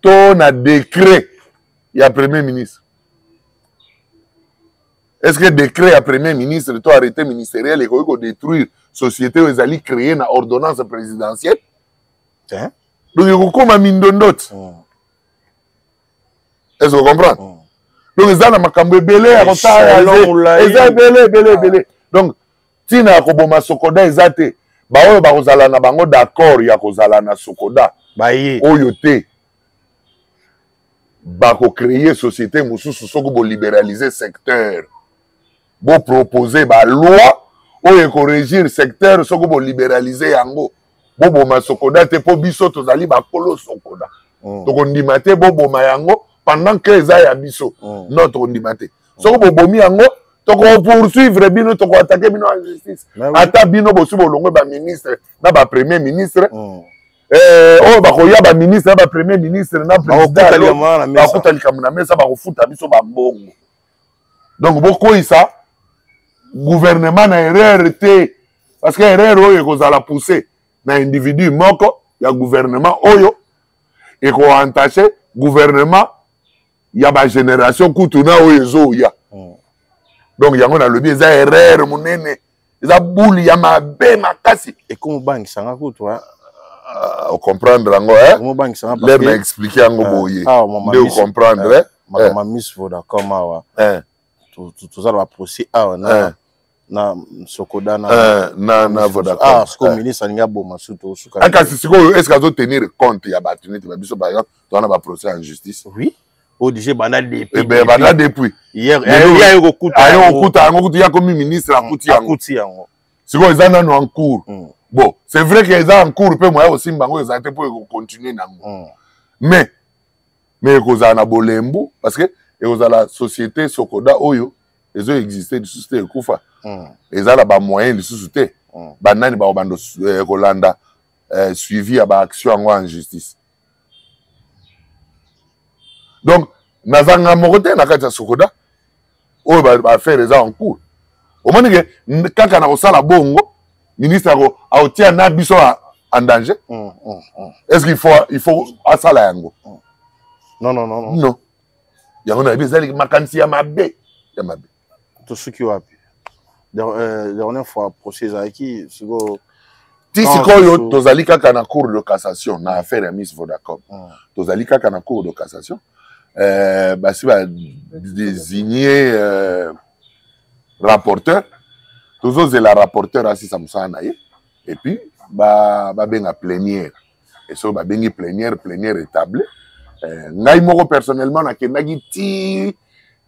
to na décret ya premier ministre. Est-ce que décret ya premier ministre to arrêté ministériel ekoki kodétruire société oyo ezali créé na ordonnance présidentielle? Hein? Donc ekokóma mindondo te. Est ce que comprendre? Donc eza na makambo ebele ya kosala, eza ebele, ebele, ebele. Donc ntina ya koboma Sokoda eza te. Baoyo bakozala na bango d'accord ya kozala na Sokoda, baye oyo te, bakocréer société mosusu. Soki bolibéraliser secteur, bopropose baloi oyo ekorégir secteur. Soki bolibéraliser yango, boboma Sokoda te, mpo biso tozali bakolo Sokoda. Tokondima te boboma yango pendant que eza ya biso. Non, tokondima te. Soki bobomi yango, tokopoursuivre bino, tokoattaquer bino en justice. Ata bino bosi bolongwe baministre na bapremier ministre, oyo bakoya baministre na bapremier ministre na président, bakuta likambo na mesa, bakofuta biso bambongo. Donc bokweyisa gouvernement na erreur te, parce que erreur oyo ekozala poussé na individu moko ya gouvernement oyo, ekoentacher gouvernement ya bagénération kutu na oyo ezoya. Donc yango nalobi, eza erreur monene, eza bule ya mabe makasi. Ekomobangisanga kutu. Ocomprendre yango l'heure na expliquer yango boye nde ocomprendre. Makambo Miss Vodacom awa, toza na baprocès awa na Sokoda. Na na Vodacom. Ah, sikoyo ministre alingi aboma su tosuka. Kasi sikoyo, est ce que azotenir compte ya bato neti babiso? Par exemple, toza na baprocès en justice. Oui, oyo déjà banda depuis. Banda depuis. Hier aye kokuta. Aye kokuta yango kutu, ya komi ministre, akuti yango. Akuti yango. Sikoyo eza nano en cours. Bon, c'est vrai que eza en cours mpe moya kosimba yango eza te mpo ekocontinue nango, mais ekozala na bolembu, parce que ekozala société Sokoda oyo ezoexiste lisusu te, ekufa. Eza na bamoyen lisusu te. Banani bakobanda kolanda suivi ya baaction yango en justice? Donc nazanga moko te na kati ya Sokoda oyo baaffaire eza en cours. Omoni ke kaka na kosala bongo, ministre akotia na biso en danger. Est ce qu'il faut asala yango? Non, non, non. Non, yango nayebi, ezali makanisi ya mabe, ya mabe. Tosuki wapi dernière fois? Procès ezalaki sikoyo. Ti sikoyo tozali kaka na cour de cassation na affaire ya Miss Vodacom. Tozali kaka na cour de cassation. Basi badésigner rapporteur, tozozela rapporteur asisa mosala na ye, et puis babenga plénière. Et soki babengi plénière, plénière étable. Ngai moko personnellement nakendaki ti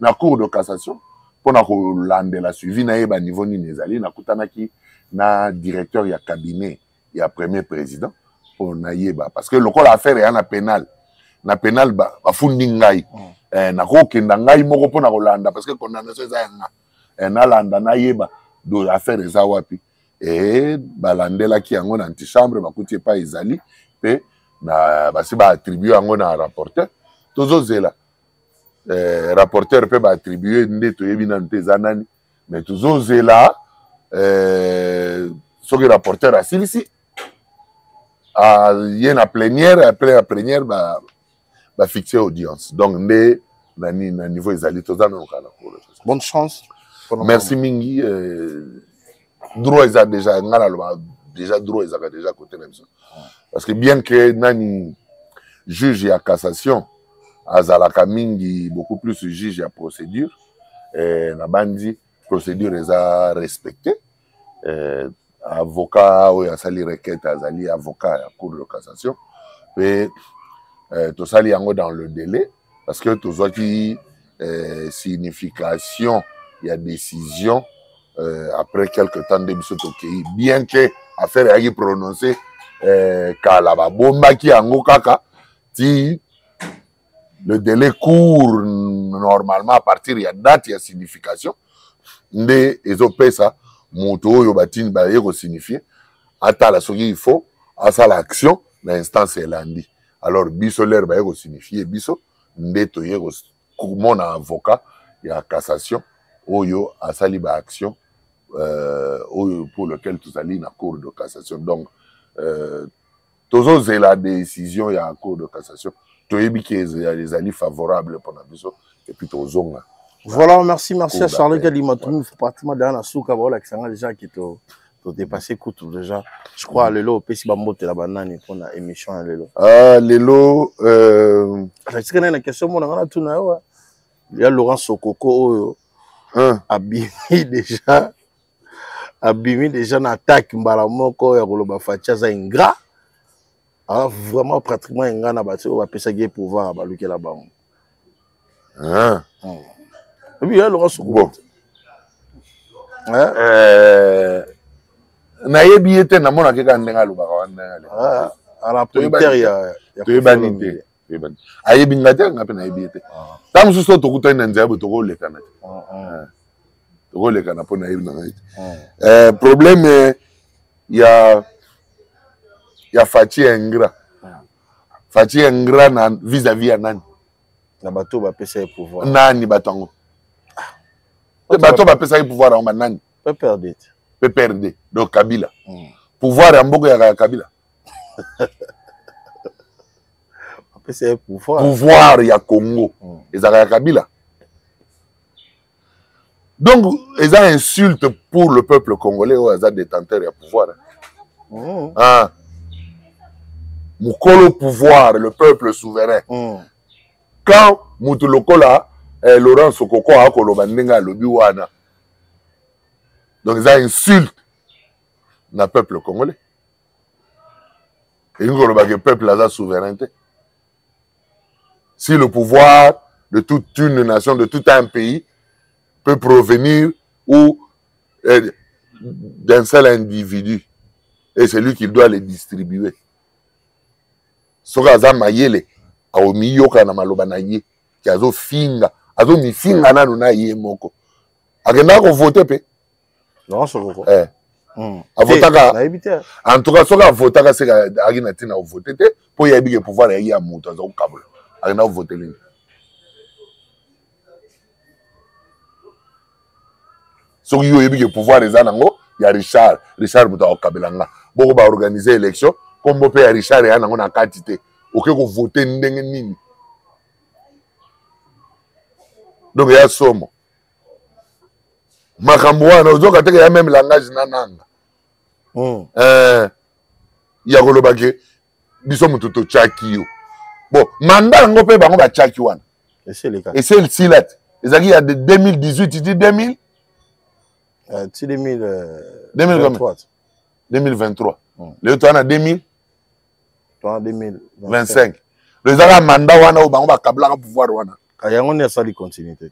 na cour de cassation mpona kolandela suivi, nayeba niveau nini ezali. Nakutanaki na directeur ya cabinet ya premier président mpo nayeba, parce que lokola affaire eya na pénal, na pénal bafundi ngai, nakokenda ngai moko mpona kolanda, parce que condamnation eza yanga. Nalanda, nayeba do affaire eza wapi. E balandelaki yango na antichambre, bakuti epai ezali mpe na basi baattribue yango na rapporteur. Tozozela rapporteur mpe baattribue nde toyebi nanu te eza nani, mais tozozela soki rapporteur asilisi, ye na plénière. Après la plénière, bafixe audience. Donc nde na niveau ezali, toza nano kaka na cour. Bonne chance. Merci mingi. Droit eza déjà, nga naloba déjà, droit ezalaka déjà côté na biso, parce que bien que nani, juge ya cassation azalaka mingi beaucoup plus juge ya procédure, nabandi procédure eza respecté. Avocat oyo asali requête azali avocat ya cour de cassation mpe tosali yango dans le délai, parce que tozwaki signification ya décision après quelque temps nde biso tokei, bien que affaire eyaki prononcé Kala babombaki yango kaka ti le délai court, normalement à partir ya date ya signification nde ezopesa moto oyo batini baye kosignifie atala soki il faut asala action na instance elandi. Alors biso lere baye kosignifie biso nde toye komona avocat ya cassation oyo asali ba action oyo pour lequel tozali na cour de cassation. Donc tozozela décision ya cour de cassation, toyebi ke ezali favorable mpona biso et puis tozonga. Voilà, merci, merci à Charles Kadima. Tout le pratiquement dans la souka, voilà, qui s'en déjà qui to to dépassé kutu déjà. Je crois lelo opesi ba mbote la banani pour na émission ya lelo. Ah lelo Tika na question mona ngana tuna yo. Ya Laurent Sokoko oyo. Hein? Abimi déjà na attaque mbala moko ya koloba Fatshi aza ingrat. Ah vraiment pratiquement ingrat na bato oyo bapesaki ye pouvoir balukela bango. Hein? Et puis, ya Laurent Sokoko. Bon. Hein? Nayebi ye te, namonaki kaka ndenge alobaka wana. Ah, ala producteur ya Toyebani te, toyebani. Ayebi nga te, nga mpe nayebi ye te. Ntango mosusu oyo tokutani na nzela boye, tokolekana te, tokolekana mpo nayebi na ngai te. Problème ya Fatshi ingrat, Fatshi ingrat na vis-à-vis ya nani? Na bato bapesa ye pouvoir. Nani bato yango? Bato bapesaki pouvoir yango banani? PPRD. PPRD, donc Kabila. Pouvoir ya mboka ya Kabila. Bapesa ye pouvoir. Pouvoir ya Congo ezalaka ya Kabila. Donc eza insulte pour le peuple congolais oyo aza détenteur ya pouvoir. Ah. Mokolo pouvoir, le peuple souverain. Quand moto lokola Laurent Sokoko akoloba ndenge alobi wana, donc eza insulte na peuple congolais. Elingi koloba ke peuple aza souverain te. Si le pouvoir de toute une nation, de tout un pays peut provenir ou d'un seul individu, et c'est lui qui doit les distribuer, soki aza mayele, aomiyoka na maloba na ye ke azofinga, azomifinga nanu na ye moko. Akendaka kovote mpe? Laurent Sokoko. Avotaka? Nayebi te. En tout cas soki avotaka, seka ayaki na ntina kovote te, mpo yebi ke pouvoir ayaki ya moto aza kokabola. Akenda kovote nini? Soki yo oyebi ke pouvoir eza nango ya Richard, Richard moto akokabela nga, boko baorganize élection, nkombo mpe ya Richard eya nango na kati te, oke kovote ndenge nini? Donc ya somo makambo wana, ozoka teke ya même langage na nanga. Ya koloba ke biso moto totyaki yo. Bon, mandat yango mpe bango batyaki wana esi esila te. Ezalaki ya de 2018 ti 2000 Ti 2023. 2023. Lelo toza na 2000 2025. Donc ezalaka mandat wana oyo bango bakablaka pouvoir wana. Yango nde asali continuité.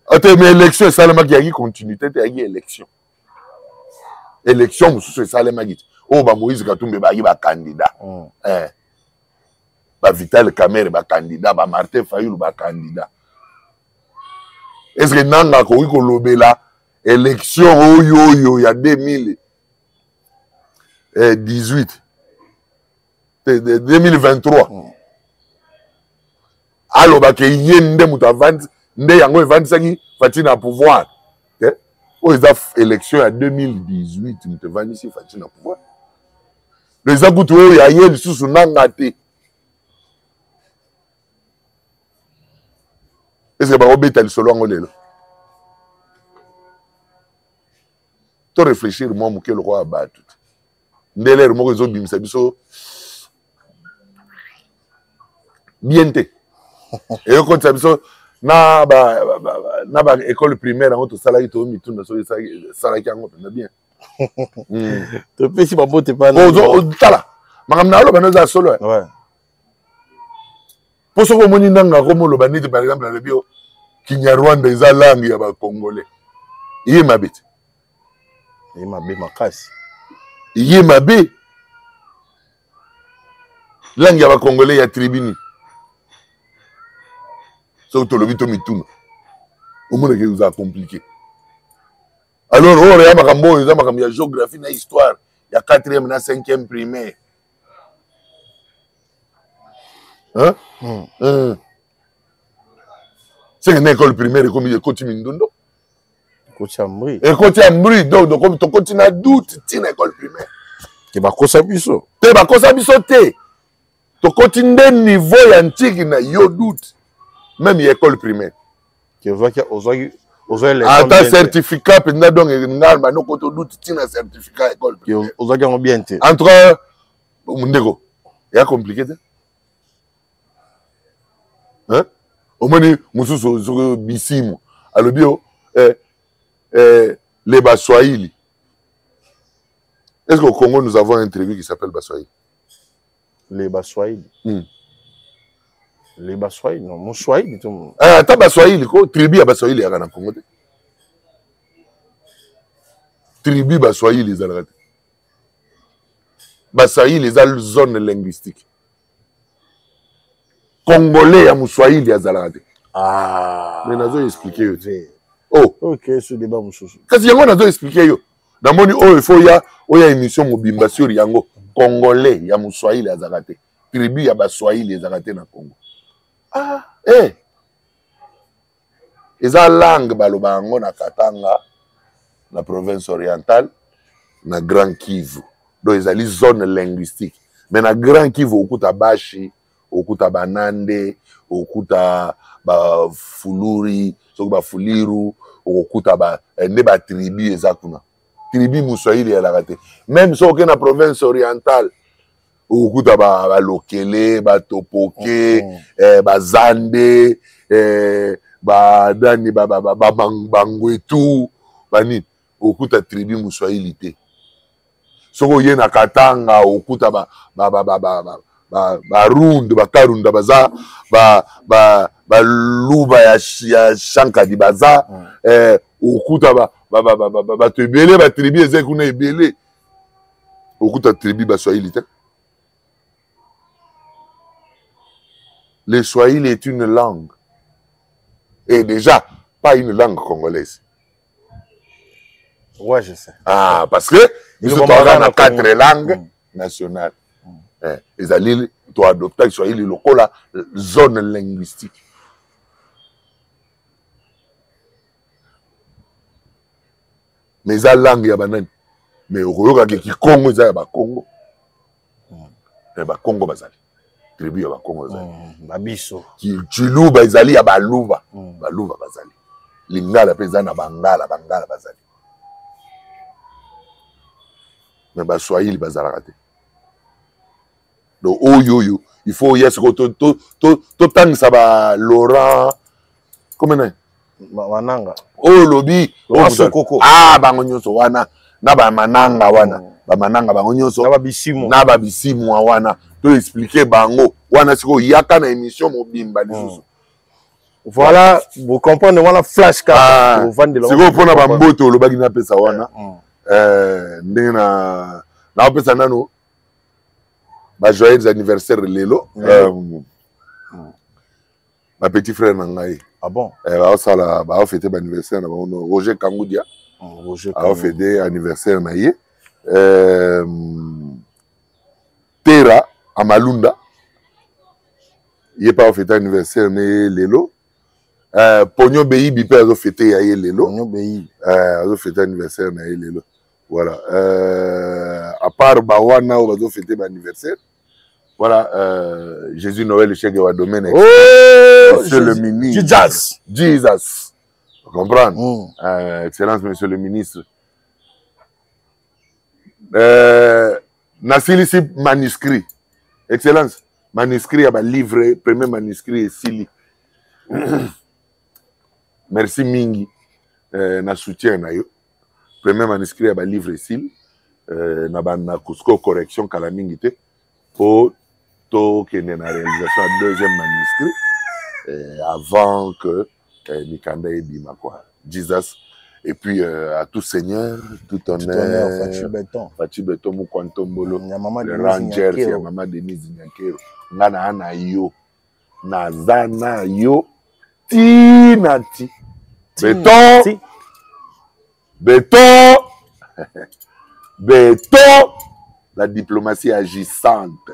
Ate, mais élection esalemaki, yaki continuité te, yaki élection. Élection mosusu esalemaki te oyo bamoïse Katumbi bayaki bacandidat. Bavital Kamerhe bacandidat, bamartin Fayulu bacandidat. Est ce que nanga akoki kolobela élection oyo ya 2018, 2023? Alobaka ye nde moto avandi, nde yango evandisaki Fatshi na pouvoir te. Oyo eza élection ya 2018 moto evandisi Fatshi na pouvoir. Eza kutu oyo ya ye lisusu nanga te. Est-ce bakobeta lisolo yango lelo? To réfléchir mwa moke lokola bato te. Nde lere moko ezobimisa biso bien te, eyokotisa biso na ba, ba, na ba école primaire yango tosalaki, tomituna soki esalaki yango mpenza bien. Topesi babote. Tala, makambo na oloba no eza solo. Mpo soki omoni ndanga akomoloba neti par exemple alobi yo Kinyarwanda eza langue ya bacongolais, ye mabe te? Ye mabe makasi. Ye mabe. Langue ya bacongolais ya tribu nini? Soki tolobi to mituna, omonaka ezala compliqué. Alors oyo ya makambo oyo eza makambo ya géographie na histoire ya 4e na 5e primaire. Hein? Seke na école primaire ekomi, ekoti mindundo. Ekoti ya mbri. Ekoti ya mbri. Donc tokomi, tokoti na doute ntina école primaire. Te, bakosa biso. Te, bakosa biso te. Tokoti nde niveau ya ntiki na yo doute même ya école primaire. Ke ozwaki ozwaki ozwaki ata certificat mpenza. Donc ngai bando kota doute ntina certificat école primaire. Ozwaki yango bien te. En tout cas, ndeko, eya compliqué te, hein? Omoni mosusu soki bisimu alobi yo les Baswahili. Est-ce qu'au Congo nous avons un tribu qui s'appelle Baswahili? Les Baswahili? Les Baswahili, non, Moswahili to. Eh, ata Baswahili ko, tribu ya Baswahili eyaka na Congo te. Tribu Baswahili ezalaka te. Baswahili eza zone linguistique. Congolais ya moswahili azalaka te. Ah. Mais nazo expliquer yo te. Oh. Ok, ce débat mosusu. Kasi yango nazo expliquer yo. Namoni oyo il faut ya oya émission mobimba sur yango. Congolais ya moswahili azalaka te. Tribu ya Baswahili ezalaka te na Congo. Ah. Eh. Eza langue baloba yango na Katanga, na province orientale, na Grand Kivu. Donc ezali zone linguistique. Mais na Grand Kivu okuta Bashi, okuta Banande, okuta Bafuluri, soki Bafuliru, okokuta ba nde ba tribu eza kuna. Tribu Muswahili ezalaka te. Même soki oke na province orientale, okokuta balokele, batopoke, bazande, badani, bangwetu, banini. Okokuta tribu Muswahili te. Soki oye na Katanga, okuta barundu, bakarunda baza, baluba ya Shankadi baza. Okuta bato ebele, batribu eza kuna ebele. Okuta tribu Baswahili te. Le Swahili est une langue. Et déjà, pas une langue congolaise. Ouais, je sais. Ah, parce que nous sommes dans quatre langues nationales. Eh, ezali toadopta Swahili lokola zone linguistique. Mais eza langue ya banani? Mais okoyokaka Kikongo eza ya Bakongo. Bakongo bazali, tribu ya Bakongo ezali. Babiso. Chiluba ezali ya Baluba. Baluba bazali. Lingala mpe eza na Bangala, Bangala bazali. Mais Baswahili bazalaka te. Donc oyo oyo il faut oya sikoyo totangisa ba Laurent comme nani? Mananga. Oyo olobi. Sokoko. Ah, bango nyonso wana na bamananga wana, bamananga bango nyonso. Na babisimo. Na babisimwa wana, to expliquer bango wana sikoyo, yaka na émission mobimba lisusu. Voilà, vous comprenez wana flash kaka. Sikoyo mpona bambote olobaki napesa wana, ndenge na naopesa nano ba joyeux anniversaire lelo, ba petit frère na ngai. Ah bon? Baosala, baofete ba anniversaire na bango. Roger Kangudia aofete anniversaire na ye. Tera Amalunda, ye mpe aofete anniversaire na ye lelo. Pognon Beyibi mpe azofete ya ye lelo. Pognon Beyibi. Azofete anniversaire na ye lelo. Voilà. À part bawana oyo bazofete ba anniversaire, voilà, Jésus Noël Chege wa domaine. Oh, monsieur le ministre. Jesus. Jesus. Vous comprenez? Excellence, monsieur le ministre. Nasilisi manuscrit. Excellence, manuscrit ya ba livre, premier manuscrit esili. Merci mingi na soutien na yo. Premier manuscrit ya ba livre esili. Na ba na Cusco correction kala mingi te po tokende na réalisation ya deuxième manuscrit avant que mikanda ebima quoi. Jesus. Et puis euh, à tout seigneur, tout honneur. Fatshi Beton. Fatshi Beton Mukwantombolo. Ya mama Le Denise Rangers Nyakeru. ya mama Denise Nyakeru. Nga na na yo. Naza na yo. Ti na ti. Beton. Ti. Beton. Beton. La diplomatie agissante.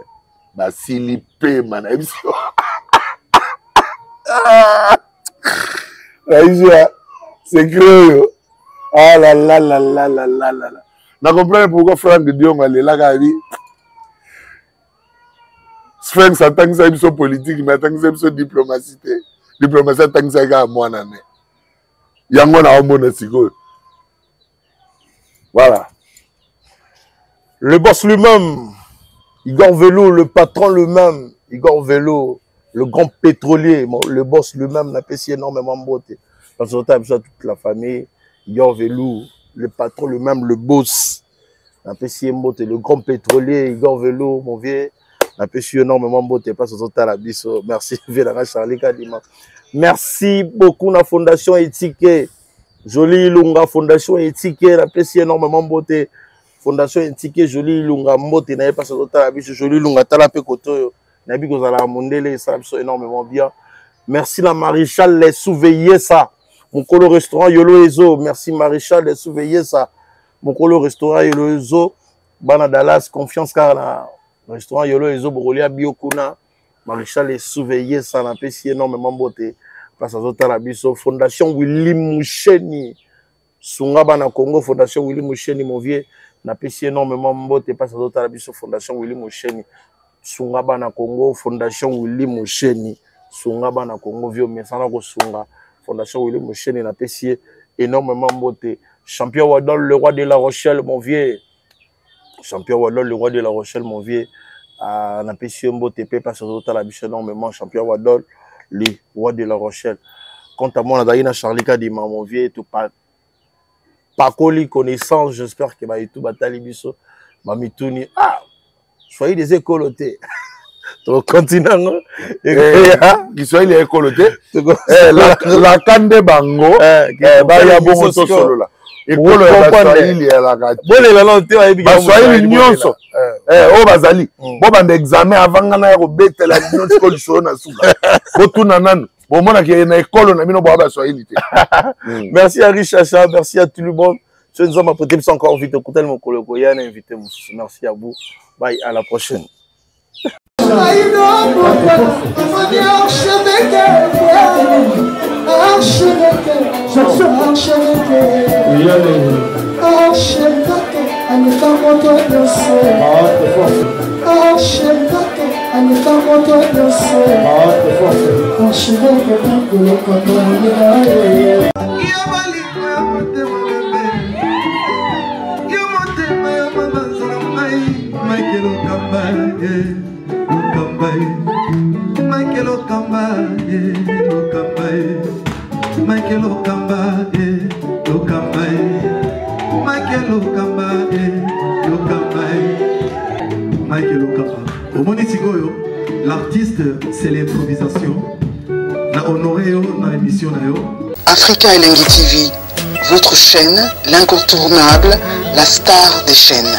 Basili pema na biso. Aisha, secret oyo. Ah la la la la la la la la. Na comprendre pourquoi Franck Diongo alelaka abi. Sphinx atangisaki biso politique mais atangisaki biso diplomatie te. Diplomatie atangisaki kaka mwana ne. Yango na omona sikoyo. Voilà. Le boss lui-même, Igor Velo, le patron lui-même, Igor Velo, le grand pétrolier, le boss lui-même, n'apprécie énormément beauté. Parce que t'as toute la famille, Igor Velo, le patron lui-même, le boss, n'apprécie beauté, le grand pétrolier, Igor Velo, mon vieux, n'apprécie énormément beauté. Parce que t'as la biso. Merci, Vélanga Charlie Kadima. Merci beaucoup, la Fondation Éthique. Jolie Ilunga, Fondation Éthique, n'apprécie énormément beauté. Fondation Éthique, Jolie Ilunga, mbote na ye parce que tala biso Jolie Ilunga tala pe koto na bi kozala mondele ça biso énormément bien. Merci la Maréchal les surveiller ça. Mokolo restaurant Yolo Ezo, merci Maréchal les surveiller ça. Mokolo restaurant Yolo Ezo, bana Dallas confiance car na restaurant Yolo Ezo bokolia bio kuna. Maréchal les surveiller ça na pesi énormément beauté. Parce que tala biso Fondation Willy Moucheni. Sunga bana Congo Fondation Willy Moucheni mon vieux napesi énormément mbote parce que tala biso Fondation Willy Moucheni. Sunga bana Congo Fondation Willy Moucheni. Sunga bana Congo vieux mesana ko sunga Fondation Willy Moucheni napesi énormément mbote. Champion Wadol le roi de la Rochelle mon vieux. Champion Wadol le roi de la Rochelle mon vieux. Napesi mbote pe parce que tala biso énormément Champion Wadol le roi de la Rochelle. Quant à moi nazali na Charlie Kadima mon vieux tout pas Pakoli connaissance, j'espère que ba tout batali biso mamituni ah soyez des écoles te to continent Kiswahili ya ekolo te. La kande bango ba ya bongo to solola. Ekolo ya Baswahili elaka te. Bolela na te bayebi Baswahili nyonso. Oyo bazali. Bo banda examen avant nga na ya kobetela bino sikoyo lisolo na suka. Botuna nanu. Bomonaki na ekolo na bino boya Baswahili te. Merci à Richard Chacha, merci à tout le monde. Je nous avons prêté encore vite écouter mon collègue Yann invité. Merci à vous. Bye, à la prochaine. Omoni sikoyo, l'artiste c'est l'improvisation. Na honoré yo na émission na yo. Africa Elengi TV, votre chaîne, l'incontournable, la star des chaînes.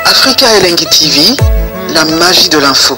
Africa Elengi TV, la magie de l'info.